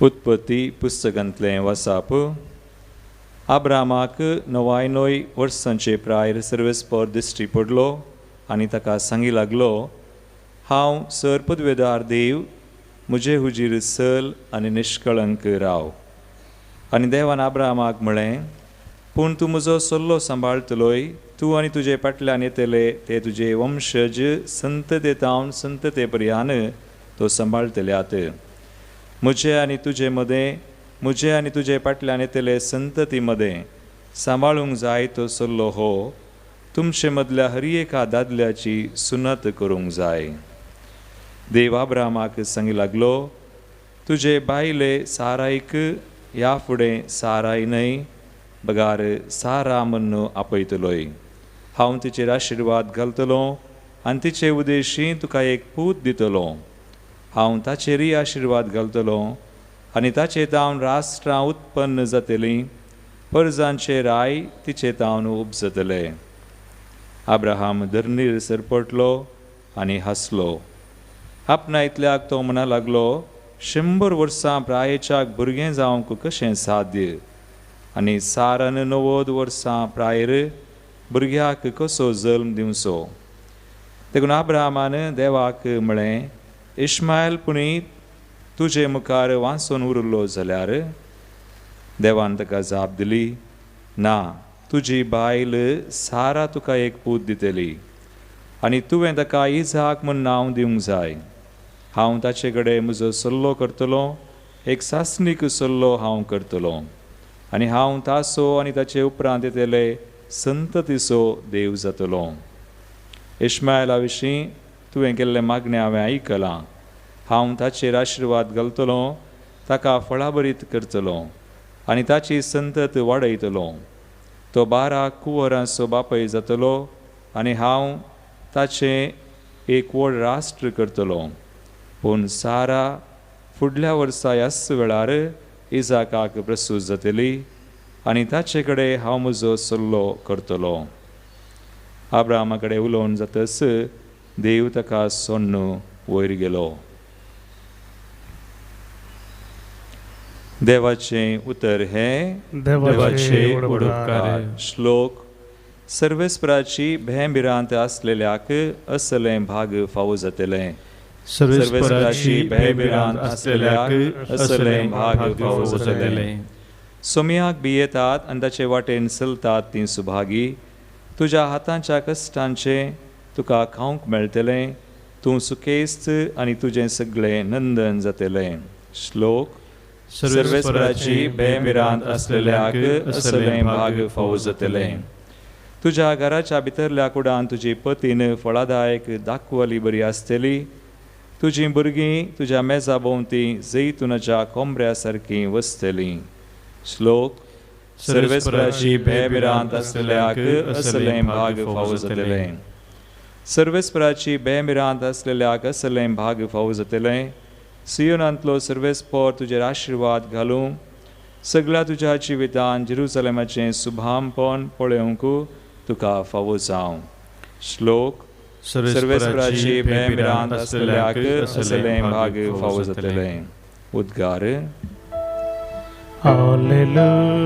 उत्पत्ती पुस्तकांतलें वसाप. आब्रामाक 99 वर्सांचे प्रायर सर्वेस्पर दिश्टी पडलो आनी ताका सांगी लागलो, हांव सर पदवेदार देव, म्हजे हुजीर सल आनी निश्कळंक राव. आनी देवान आब्रामाक म्हळें, पूण तूं म्हजो सल्लो सांबाळटलोय, तूं आनी तुजे फाटल्यान येतले ते तुजे वंशज संतते तावन संतते पर्यान तो सांबाळटल्यात. म्हजे आनी तुजे मदें, म्हजे आनी तुजे फाटल्यान येतले संतती मदें सांबाळूंक जाय तो सल्लो हो, तुमचे मदल्या हर एका दादल्याची सुनत करूंक जाय. देव आब्रामाक सांगी लागलो, तुजे बायले सारायक ह्या फुडें साराय न्हय बगार सारा म्हण्ण आपयतलोय. हांव तिचेर आशिर्वाद घालतलो आनी तिचे उदेशी तुका एक पूत दितलो. हांव ताचेरय आशिर्वाद घालतलो आनी ताचे तावन राष्ट्रां उत्पन्न जातलीं, परजांचे राय तिचे तावन उपजतले. आब्राहाम धरणीर सरपटलो आनी हांसलो. आपणा इतल्याक तो म्हणा लागलो, 100 वर्सां प्रायेच्याक भुरगें जावंक कशें साध्य, आनी सारान 90 वर्सां प्रायर भुरग्याक कसो जल्म दिवचो. देखून आब्राहामान देवाक म्हळें, इश्मायल पुणी तुजे मुखार वांचून उरलो जाल्यार. देवान ताका जाप दिली, ना, तुजी बायल सारा तुका एक पूत दितली आनी तुवें ताका इजाक म्हूण नांव दिवंक जाय. हांव ताचे कडेन म्हजो सल्लो करतलो, एक सासणीक सल्लो हांव करतलो आनी हांव तासो आनी ताचे उपरांत येतले संततीचो देव जातलो. इश्मायला विशीं तुवें केल्लें मागणें हांवें आयकलां. हांव ताचेर आशिर्वाद घालतलो, ताका फळाभरीत करतलो आनी ताची संतत वाडयतलो. तो 12 कुंवरांचो बापय जातलो आनी हांव ताचें एक व्हड राष्ट्र करतलो. पूण सारा फुडल्या वर्सा ह्याच वेळार इजाकाक प्रसूत जातली आनी ताचे कडेन हांव म्हजो सल्लो करतलो. आब्रामा कडेन उलोवन जातच देव ताका सोडून वयर गेलो. देवाचें उतर हें देवाचें उपकार. श्लोक. सर्वेस्पराची भंयभिरांत आसलेल्याक असलें भाग फावो जातलें. सर्वेस्पराची भंयभिरांत आसलेल्याक असलें भाग फावो जातलें. सोमयाक भियेतात आनी ताचे वाटेन चलतात तीं सुभागी. तुज्या हातांच्या कश्टांचें तुका खावंक मेळटलें, तूं सुखेस्त आनी तुजें सगळें नंदन जातलें. श्लोक. सर्वेस्पराची भंयभिरांत आसलेल्याक असलें भाग फावो जातलें. तुज्या घराच्या भितरल्या कुडान तुजी पतीन फळादायक दाखवली बरी आसतली. तुजीं भुरगीं तुज्या मेजा भोंवती जैतुनाच्या कोंबऱ्या सारकीं वसतलीं. श्लोक. सर्वेस्पराची भंयभिरांत आसलेल्याक असलें भाग फावो जातलें. सर्वेस्पराची भंयभिरांत आसलेल्याक असलें भाग फावो जातलें. सियोनांतलो सर्वेस्पर तुजेर आशिर्वाद घालूं. सगळ्या तुज्या जिवितान जेरुसलेमाचें सुभामपण पळोवंक तुका फावो जावं. श्लोक. सर्वेस्पराची भंयभिरांत आसलेल्याक असलें भाग फावो जातलें. उद्गार. Hallelujah,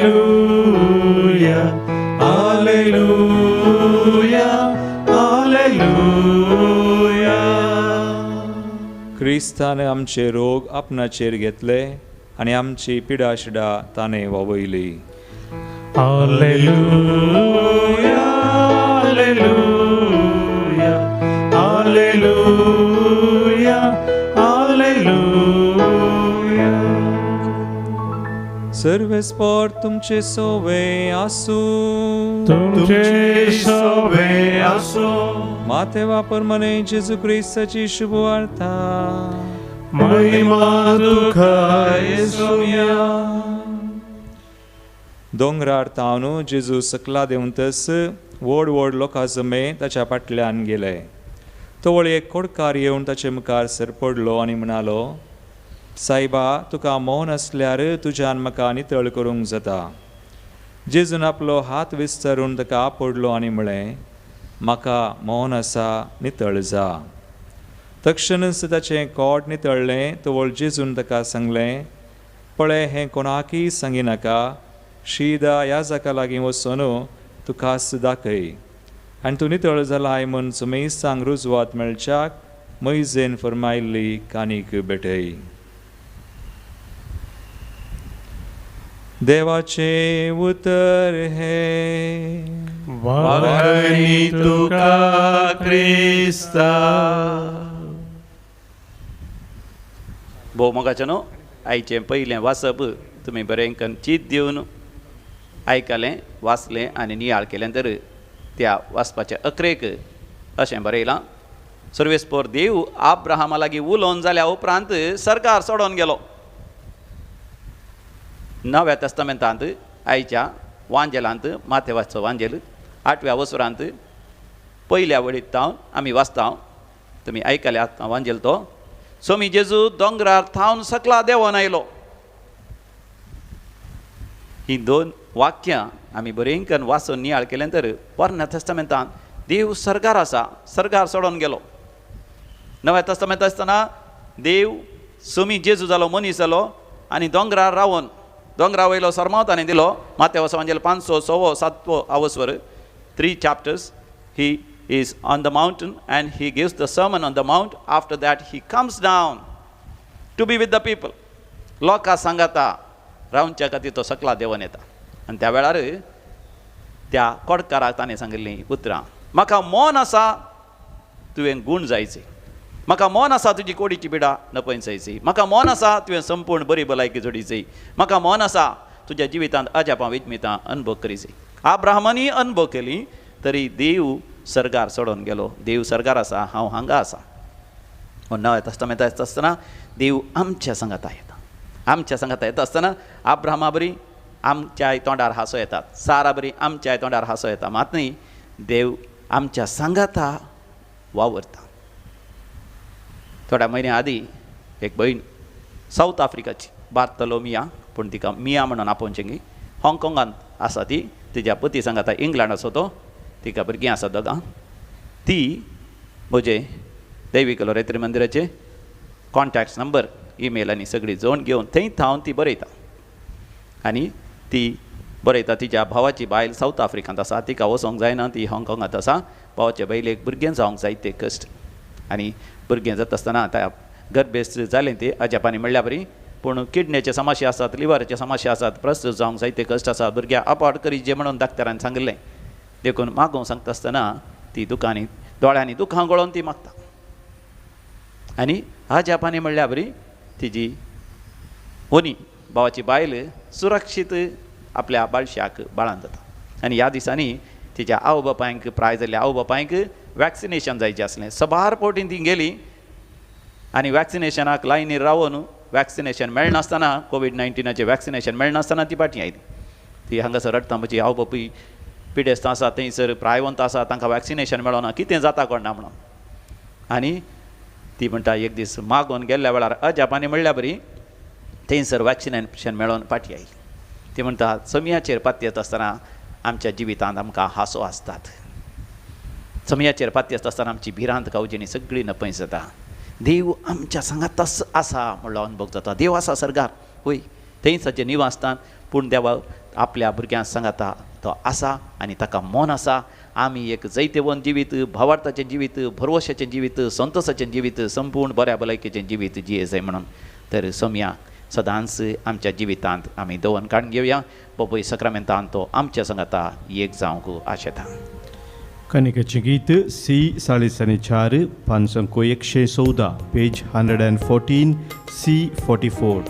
hallelujah, hallelujah, hallelujah. क्रिस्तान आमचे रोग आपणाचेर घेतले आनी आमची पिडाशिडा ताणें वावयली. Hallelujah, hallelujah, hallelujah, hallelujah. सर्वेस्पर तुमचे सोवे आसूं. तुमचे सोवे आसूं. मातेवा परमने जेजू क्रिस्ताची शुभवार्ता. महिमा तुका येसुया. दोंगरार तावन जेजू सकला देंवतस व्हड व्हड लोकां जमे ताच्या फाटल्यान गेले. तवळ एक कोडकार येवन ताचे मुखार सरपडलो आनी म्हणालो, सायबा, तुका मौन आसल्यार तुज्यान म्हाका नितळ करूंक जाता. जेजून आपलो हात विस्तारून ताका आपडलो आनी म्हळें, म्हाका मौन आसा, नितळ जा. तक्षणच ताचें कोट नितळ्ळें. तवळ जेजून ताका सांगलें, पळय, हें कोणाकय सांगिनाका. शीदा ह्या जाका लागीं वचून तुकाच दाखय आनी तूं नितळ जालाय म्हूण सुमेस्तांक रुजवात मेळच्याक मैजेन फर्मायल्ली कानीक भेटय. देवाचें उतर हें. वाखणी तुका क्रिस्ता. भोव मोगाचें न्हू आयचें पयलें वाचप तुमी बरें कन्न चीत दिवन आयकलें, वाचलें आनी नियाळ केलें तर त्या वाचपाच्या अकरेक अशें बरयलां, सर्वेस्पोर देव आब्राहामा लागीं उलोवन जाल्या उपरांत सरकार सोडोवन गेलो. नव्या तेस्तामेंतांत आयच्या वांजेलांत माथेवाचो वांजेल 8व्या वसुरांत पयल्या वळीत तावन आमी वाचता. तुमी आयकले आतां वांजेल तो. सोमी जेजू दोंगरार थावन सकला देंवोन आयलो. ही दोन वाक्यां आमी बरें करून वाचून नियाळ केलें तर पोरण्या तेस्तामेंतांत देव सरकार आसा, सरकार सोडून गेलो. नव्या तेस्तामेंत आसतना देव सोमी जेजू जालो, मनीस जालो आनी दोंगरार रावन दोंगरा वयलो सरमाव ताणें दिलो. माथेवाचो वांजेल 5, 6, 7 आवस्वर 3 chapters. He is on the mountain and he gives the sermon on the mount. After that he comes down to be with the people. लोकां सांगाता रावच्या खातीर तो सकला देंवन येता आनी त्या वेळार त्या कोडकाराक ताणें सांगिल्लीं उतरां, म्हाका मौन आसा तुवें गूण जायचे, म्हाका मौन आसा तुजी कोडीची पिडा नपयन जायची, म्हाका मौन आसा तुवें संपूर्ण बरी भलायकी जोडीची, म्हाका मौन आसा तुज्या जिवितांत अजापां विज्मितां अनुभव करीची. आब्राहमानी अनुभव केली तरी देव सरकार सोडून गेलो. देव सरकार आसा, हांव हांगा आसा. नव्या तेस्तामेंत आसतना देव आमच्या सांगाता येता. आमच्या सांगाता येता आसतना आब्राहमा बरी आमच्याय तोंडार हांसो येतात, सारा बरी आमच्याय तोंडार हांसो येता. मात न्ही, देव आमच्या सांगाता वावरता. थोड्या म्हयन्या आदीं एक भयण सावथ आफ्रिकाची, बार्तलो मिया, पूण तिका मिया म्हणून आपोवचें गी, हाँगकाँगांत आसा ती. तिज्या पती सांगाता इंग्लंड आसा तो, तिका भुरगीं आसा दोगां. ती म्हजे दैवीक लोरेत्री मंदिराचे कॉन्टॅक्ट नंबर, ईमेल आनी सगळी जोड घेवन थंय थावन ती बरयता. आनी ती बरयता तिच्या भावाची बायल सावथ आफ्रिकांत आसा, तिका वचोंक जायना, ती हाँगकाँगांत आसा. भावाचे बायलेक भुरगें जावंक जाय ते कश्ट आनी भुरगें जाता आसतना त्या गर्भेस्त जालें तें अजापांनी म्हणल्या बरी, पूण किडनेचे समस्या आसात, लिवराचे समस्या आसात, प्रस्तूत जावंक जायते कश्ट आसात, भुरग्यां अबॉर्ट करीचे म्हणून डाक्टरान सांगिल्लें. देखून मागूंक सांगता आसतना ती दुकांनी दोळ्यांनी दुखां गळोवन ती मागता आनी अजापांनी म्हणल्या बरी तिजी होनी भावाची बायल सुरक्षीत आपल्या बाळशाक बाळान जाता. आनी ह्या दिसांनी तिच्या आवय बापायंक प्राय जाल्ल्या आवय बापायंक वॅक्सिनेशन जायचें आसलें. सबार फावटीं ती गेली आनी वॅक्सिनेशनाक लायनीर रावन वॅक्सिनेशन मेळनासतना, कोवीड-19चें वॅक्सिनेशन मेळनासतना ती फाटीं आयली. ती हांगासर रडटा, म्हजी आवय बापूय पिडेस्त आसा, थंयसर प्रायवंत आसा, तांकां वॅक्सिनेशन मेळना, कितें जाता कोणा म्हणून. आनी ती म्हणटा एक दीस मागून गेल्ल्या वेळार अजापांनी म्हणल्या बरी थंयसर वॅक्सिनेशन मेळोवन फाटीं आयली. ती म्हणटा समयाचेर पातयेत आसतना आमच्या जिवितांत आमकां हांसो आसतात, समयाचेर पातयेत आसतना आमची भिरांत कावजेणी सगळी नपयस जाता. देव आमच्या सांगातच आसा म्हणलो अनुभव जाता. देव आसा सरकार, होय थंयच ताचें निवासस्थान, पूण देवा आपल्या भुरग्यां सांगाता तो आसा आनी ताका मन आसा. आमी एक जैतवंत जिवीत, भावार्थाचें जिवीत, भरवशाचें जिवीत, संतोशाचें जिवीत, संपूर्ण बऱ्या भलायकेचें जिवीत जिये जाय म्हणून. तर समया सदांच आमच्या जिवितांत आमी दवरून काडून घेवया. बापूय सक्रामेंतान तो आमच्या सांगाता एक जावंक आशेता. कनिकेचें गीत सी 44, 514, पेज 114, C 44.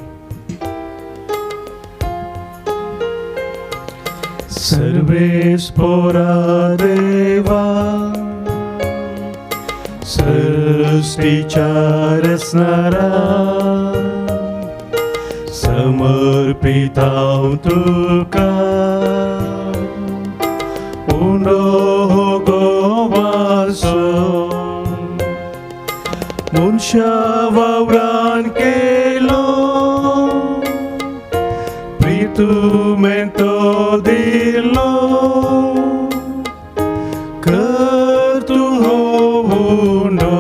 सर्वेस्पोरा देवा सृष्टीच्या रचणारा समर्पितांव तुका उंडो हो गोवासो मनशा वावरान केलो प्रितुमेंतो दिलो कर तूं हो उंडो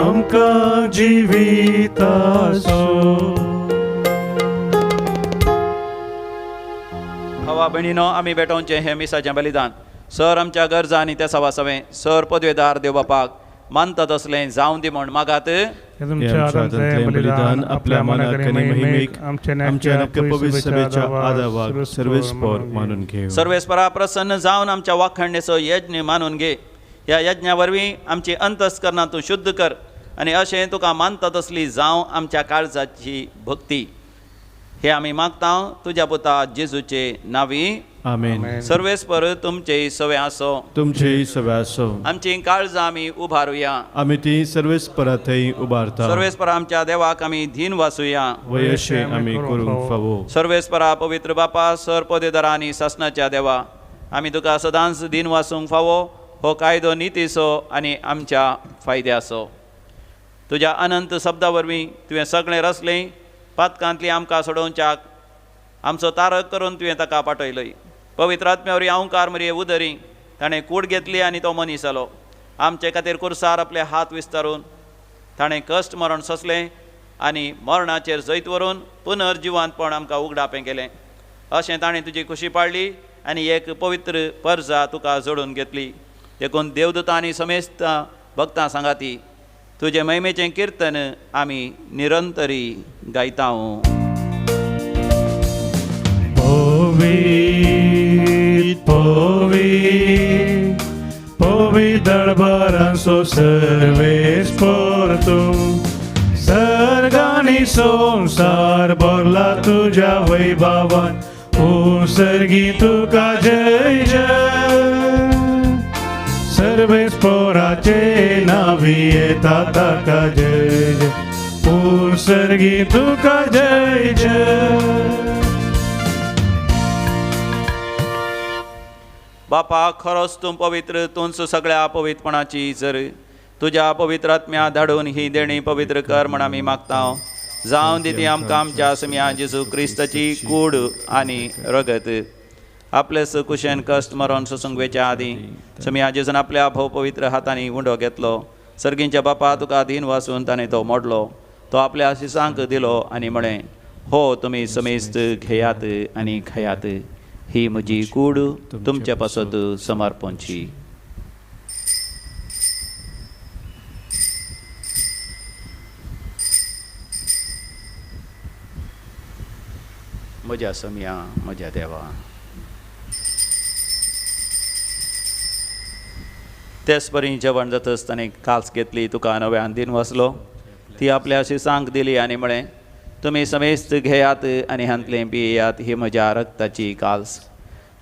आमकां जिविताचो. हवा भयणीनो आमी भेटोवचें हें मिसाचें बलिदान सर आमच्या गरजा आनी त्या सवासवें सर पदवेदार देव बापाक मानता तसलें जावं दी म्हण मागात. तुमच्या हातांतलें बलिदान आपल्या मनाक आनी महिमेक आमच्या पवित्र सभेच्या आदावाक सर्वेस्पोर मानून घेवं. सर्वेस्परा प्रसन्न जावन आमच्या वाखणणेचो यज्ञ मानून घे. ह्या यज्ञा वरवीं आमची अंतस्करणां तूं शुद्ध कर आनी अशें तुका मानता तसली जावं आमच्या काळजाची भक्ती. हे आमी मागता तुज्या पुता जेजूचे नांवी. आमेन. सर्वेस्पर तुमचे सवे आसो. तुमचे सवे आसो. आमची काळजां आमी उबारुया. आमी ती सर्वेस्परा थंय उबारता. सर्वेस्परा आमच्या देवाक आमी धीन वासूया. वयशे आमी करूंक फावो. सर्वेस्परा पवित्र बापा सर पदेदारा आनी सासणाच्या देवा आमी तुका सदांच धीन वासूंक फावो. हो कायदो नितीचो आनी आमच्या फायद्याचो. तुज्या अनंत शब्दा वरवीं तुवें सगळें रचलें. पातकांतली आमकां सोडोवच्याक आमचो तारक करून तुवें ताका पाठयलय. पवित्र आत्म्या वरवीं अंकार मरये उदरी ताणें कूड घेतली आनी तो मनीस जालो. आमचे खातीर कुर्सार आपले हात विस्तारून ताणें कश्ट मरण सोंसलें आनी मरणाचेर जैत व्हरून पुनर्जिवंतपण आमकां उगडापें केलें. अशें ताणें तुजी खुशी पाडली आनी एक पवित्र परजा तुका जोडून घेतली. देखून देवदूतां आनी समेस्त भक्तां सांगाती तुजे महिमेचें किर्तन आमी निरंतरी गायता. पवित्र पवित्र पवित्र दरबारांचो सर्वेस्पोर तूं सर्ग आनी संवसार भरला तुज्या वैभवान. ओ सर्गी तुका जय जय. सर्वेस्पोराचे नावी येता ताका जय जय. ओ सर्गी तुका जय जय. बापा खरोच तूं पवित्र तूंच सगळ्या पवित्रपणाची जर तुज्या पवित्र आत्म्या धाडून ही देणी पवित्र कर म्हण आमी मागता. जावन दी ती आमकां आमच्या समिया जेजू क्रिस्ताची कूड आनी रगत. आपले कुशेन कश्ट मरण सोसूंक वेच्या आदीं समिया जेजून आपल्या भोव पवित्र हातांनी उंडो घेतलो. सर्गींच्या बापा तुका दीन वासून ताणें तो मोडलो. तो आपल्या शिसांक दिलो आनी म्हळें, हो तुमी समेस्त घेयात आनी खायात. ही म्हजी कूड तुमचे पासत समर्पणची. म्हज्या समिया म्हज्या देवा. तेच परी जेवण जातच ताणें कास घेतली तुका नव्यान दिन वाचलो. ती आपल्या शिसांक दिली आनी म्हळें, तुमी समेस्त घेयात आनी हांतलें पियेयात. ही म्हज्या रक्ताची काल्स.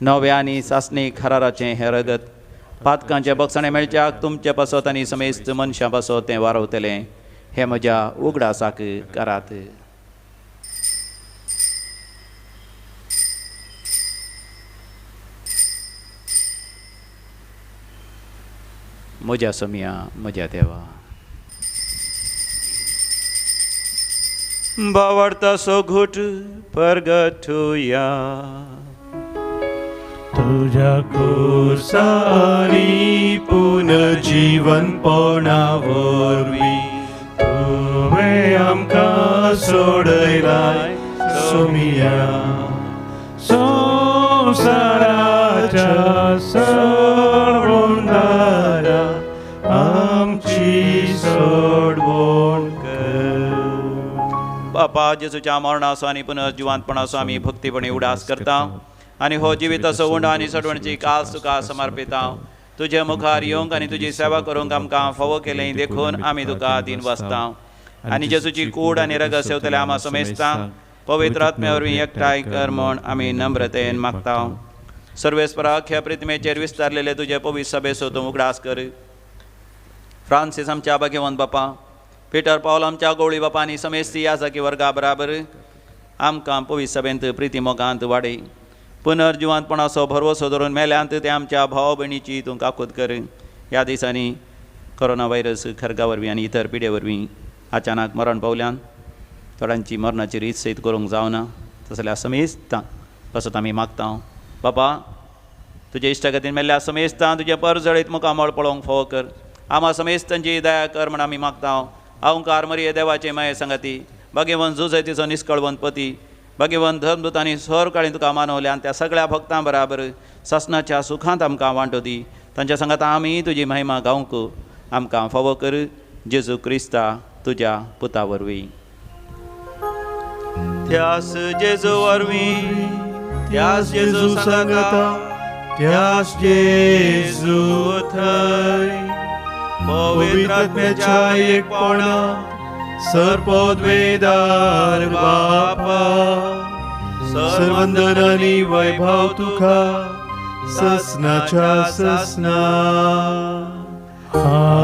नव्या आनी सासणी खराराचें हें रगत पातकांचें बक्षणें मेळच्याक तुमचे पासत आनी समेस्त मनशां पासत तें वारवतलें. हें म्हज्या उगडासाक करात. म्हज्या समिया म्हज्या देवा. बावडतासो घुट परगटुया. तुझ्या कुर्सानी पुनर्जीवनपणा वरवीं तुवें आमकां सोडयलाय सोमिया. संवसाराच्या सोडवणदारा आमची सोडवण कर. बापा जेजूच्या मरणाचो आनी पुनर्जिवंतपणाचो आमी भक्तीपणी उडास करता आनी हो जिविताचो उंडो आनी सोडवणची कास तुका समर्पिता. तुजे मुखार येवंक आनी तुजी सेवा करूंक आमकां फावो केलें देखून आमी तुका दीन वाचता. आनी जेजूची कूड आनी रगत सेवतले आमा समेस्तांक पवित्र आत्म्या वरवीं एकठांय कर म्हूण आमी नम्रतेन मागता. सर्वेस्परा अख्ख्या प्रिथमेचेर विस्तारलेले तुजे पवित्र सभेचो तूं उगडास कर. फ्रांसीस आमच्या भाग्यवंत बापा, पिटर पावल आमच्या गवळी बापा आनी समेस्ती याजकी वर्गा बराबर आमकां पवित्र सभेंत प्रिती मोगांत वाडय. पुनर्जिवंतपणाचो भरवसो धरून मेल्यांत ते आमच्या भाव भयणीची तूं काकूत कर. ह्या दिसांनी कोरोना व्हायरस खरगा वरवीं आनी इतर पिडे वरवीं अचानक मरण पावल्यान थोड्यांची मरणाची रीत सयत करूंक जावना, तसल्या समेस्तां पासत आमी मागता. बापा तुजे इश्टागतीन मेल्ल्या समेस्तां तुजें परजळीत मुखामळ पळोवंक फावो कर. आमा समेस्तांची दया कर म्हण आमी मागता. अहंकार मरिये देवाचे माये संगाती, भाग्यवंत जुजयतीचो निस्कळवंत पती, भाग्यवंत धर्मदूत आनी सरकाळी तुका मानवल्या आनी त्या सगळ्या भक्तां बराबर सासणाच्या सुखांत आमकां वांटो दी. तांच्या सांगाता आमी तुजी महिमा गावंक आमकां फावो कर. जेजू क्रिस्ता तुज्या पुता वरवीं. त्यास जेजू वरवीं, त्यास जेजू सांगाता, त्यास जेजू थंय पवित्र आत्म्याच्या एकपणा सर्वोद्वेदार बापा, सर्वंदन आनी वैभव तुका ससनाच्या ससना. आमेन.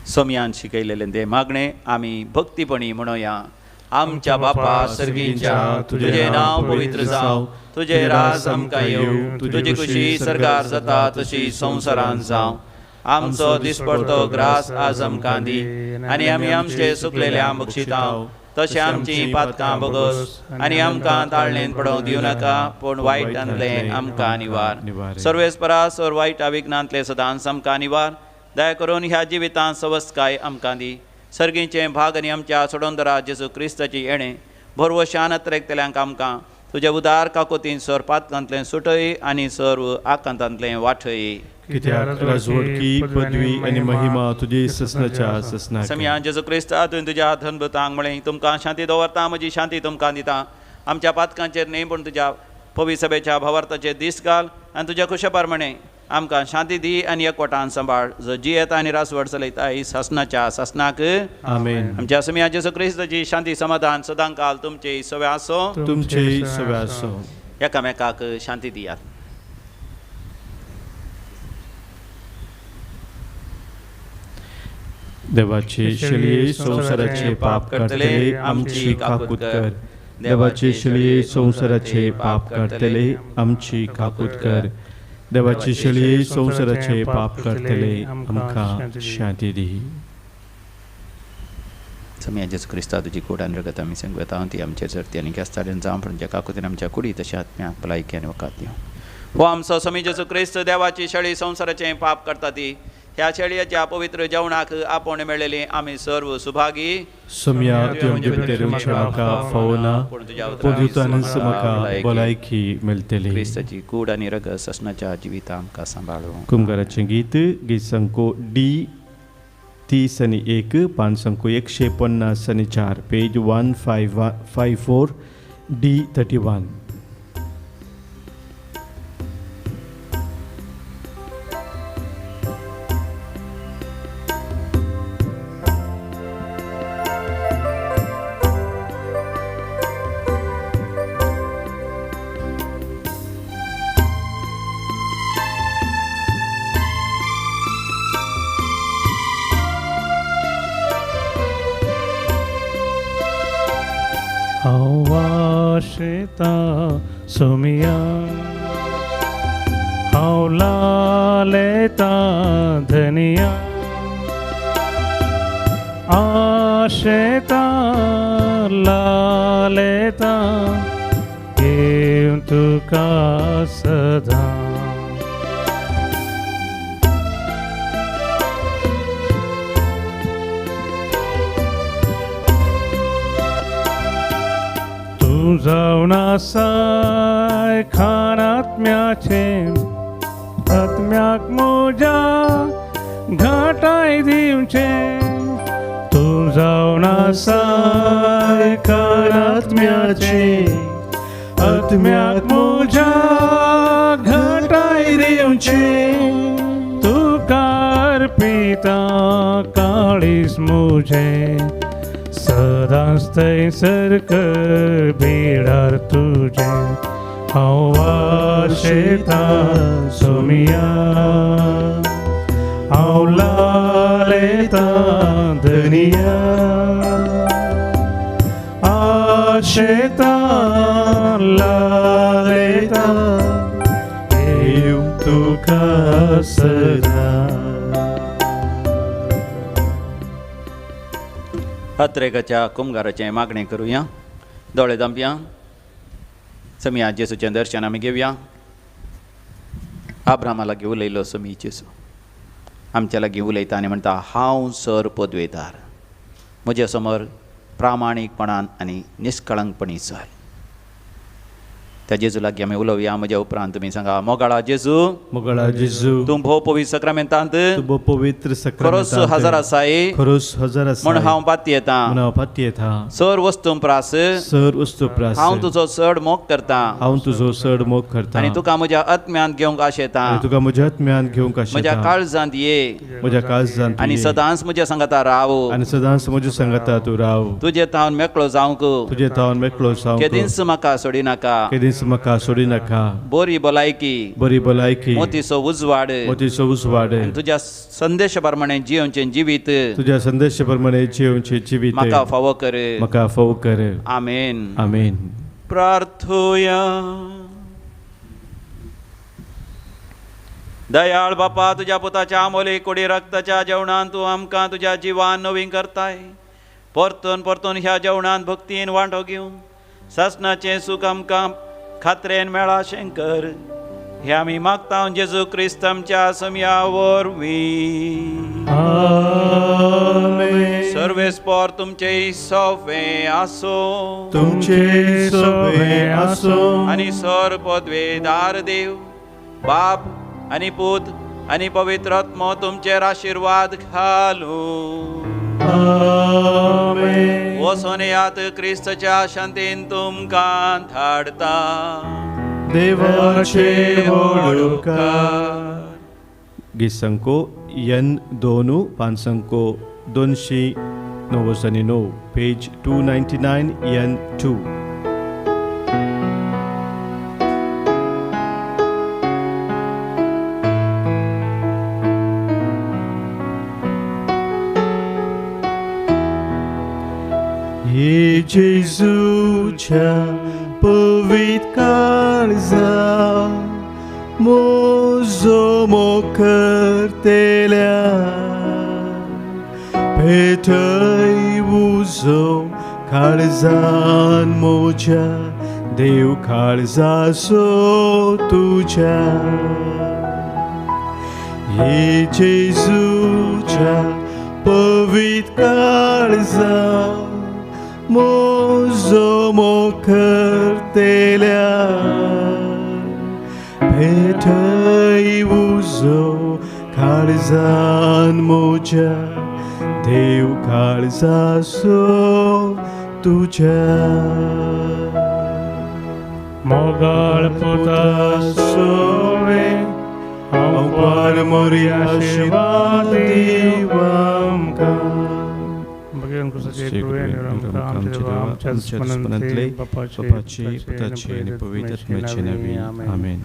सोमयान शिकयलेलें तें मागणें आमी भक्तीपणी म्हणोया. आमच्या बापा सर्गींच्या, तुजें नांव पवित्र जावं, तुजें राज आमकां येवं, तुजी खुशी सरकार जाता तशी संवसारांत जावं. आमचो दिसपडतो ग्रास आज आमकां दी आनी आमी आमचे सुकलेल्या बक्षितां तशें आमची पातकां भोगस आनी आमकां ताळणेन पडोवंक दिवं नाका, पूण वायटांतलें आमकां निवार. सर्वेस्परा सर वायट अविघ्नांतलें सदांच आमकां निवार. दया करून ह्या जिवितांत सवस्काय आमकां दी. सर्गीचें भाग आनी आमच्या सोडोंदरा जेजू क्रिस्ताची येणें भरवशान अत्रेकतल्यांक आमकां तुज्या उदार काकोतीन सर पातकांतलें सुटय आनी सर्व आकांतांतलें वाटय. कित्याक राजवटकी पदवी आनी महिमा तुजी ससनाच्या ससना. समिया जेजू क्रिस्ता तुवें तुज्या धनभूतांक म्हळें, तुमकां शांती दवरता, म्हजी शांती तुमकां दिता. आमच्या पातकांचेर न्हय पूण तुज्या पवित्र सभेच्या भावार्थाचेर दीस घाल आनी तुज्या खुशे प्रमाणें आमकां शांती दी आनी एकवटान सांबाळ, जो जियेता आनी रासवड चलयता ही सासनाच्या सासनाक. आमेन. आमच्या समिया जेजू क्रिस्ताची शांती समाधान सदांकाल तुमचे सवे आसो, तुमचे सवे आसो. एकामेकाक शांती दियात. देवाचे शेळये संवसाराचे पाप काडटले आमची काकूत कर. देवाचे शेळये संवसाराचे पाप काडटले आमची काकूत कर. देवाचे शेळये संवसाराचे पाप काडटले आमकां शांती दी. समिया जेजू क्रिस्ता तुजी कूड आनी रगत आमी सांगता ती आमचेर चडती आनी गेस्ताडेन जावं पण काकुतीन आमच्या कुडी तशें आत्म्याक भलायकी आनी वकात दिवं. हो आमचो समी जेजू क्रिस्त देवाची शेळी संवसाराचें पाप करता ती ह्या शेळयेच्या पवित्र जेवणाक आपोवणें मेळ्ळेली आमी सर्व सुभागी. सोम्या तुवें भितर येवचें म्हाका फावना, पूण तुज्यानच म्हाका भलायकी मेळटली. क्रिस्ताची कूड आनी रगत ससनाच्या जिविता आमकां सांबाळूं. कुमगाराचें गीत गीत संको डी 30 आनी 1, पान संको 150 आनी 4, पेज 1554 डी 31. सोमिया हांव लालेता धनिया, आशेता लालेता येवं तुका सदां. तूं जावन आसाय खाणात्म्याचें, आत्म्याक म्हज्या घाटाय दिवचें. तूं जावन आसाय खाणात्म्याचें, आत्म्याक म्हज्या घाटाय दिवचें. अर्पिता काळीज मुझे सदांच थंयसर कर बिडार तुजें हांव आशेतां सोमिया हांव लालेतां धनिया आशेतां लालेतां देव तुका सदां. अत्रेगाच्या कुमगाराचें मागणें करुया. दोळे धांपया. समिया जेसूचें दर्शन आमी घेवया. आब्रामा लागीं उलयलो समी जेसू आमच्या लागीं उलयता आनी म्हणटा, हांव सर पदवेदार, म्हज्या समोर प्रामाणीकपणान आनी निश्कळंकपणी चल. त्या जेजू लागीं आमी उलोवया. म्हज्या उपरांत तुमी सांगा, मोगाळा जेजू, मोगाळा जेजू, तूं भोव पवित्र सक्रामेंतांत, तूं भोव पवित्र खरोच हजर आसाय, खरोच हजर आसाय म्हूण हांव पातयेतां, म्हूण हांव पातयेतां. सर वस्तू प्रास, सर वस्तू प्रास, हांव तुजो चड मोग करतां, हांव तुजो चड मोग करतां आनी तुका म्हज्या आत्म्यांत घेवंक आशेतां, आनी तुका म्हज्या आत्म्यांत घेवंक आशेतां. म्हज्या काळजांत ये, म्हज्या काळजांत आनी सदांच म्हज्या सांगाता राव, आनी सदांच म्हज्या सांगाता तूं राव. तुजे तावन मेकळो जावंक, तुजे तावन मेकळो जावंक केदींच म्हाका सोडिनाका, केदींच म्हाका सोडिनाका. बरी भलायकी, बरी भलायकी, मोतीचो उजवाड, मोतीचो उजवाड, तुज्या संदेशा प्रमाणे जियोवचें जिवीत, तुज्या संदेशा प्रमाणे जियोवचें जिवीत म्हाका फावो कर, म्हाका फावो कर. आमेन, आमेन. प्रार्थुया. दयाळ बापा, तुज्या पुताच्या आमोले कुडी रक्ताच्या जेवणान तूं आमकां तुज्या जिवान नवीन करताय. परतून परतून ह्या जेवणान भक्तीन वांटो घेवन सासणाचें सूख आमकां खात्रेन मेळा शंकर, हे आमी मागता जेजू क्रिस्त आमच्या समया वरवीं. आमेन. सर्वेस्पोर तुमचे सोफे आसो, तुमचे सोफे आसो, आनी सर पदवेदार देव बाप आनी पूत आनी पवित्र आत्मो तुमचेर आशिर्वाद घालूं. आमेन. वचोन येयात, क्रिस्ताच्या शांतीन तुमकां धाडता. देवाचे व्हड उपकार. गीत एन 2 5 299, पेज 299 एन 2. जेजूच्या पवित्र काळजा म्हजो मोग करतल्या पेटय उजो काळजान म्हज्या देव काळजाचो तुज्या. हे जेजूच्या पवित्र काळजा म्हजो मोग करतल्या पेटय उजो काळजान म्हज्या देव काळजाचो तुज्या. मोगाळ पुता सोवे हांव पार मोरया आशिर्वाद दीव आमकां. आमच्या दुस्मनांतले बापाचे, पुताचे आनी पवित्र आत्म्याचे नांवान. आमेन.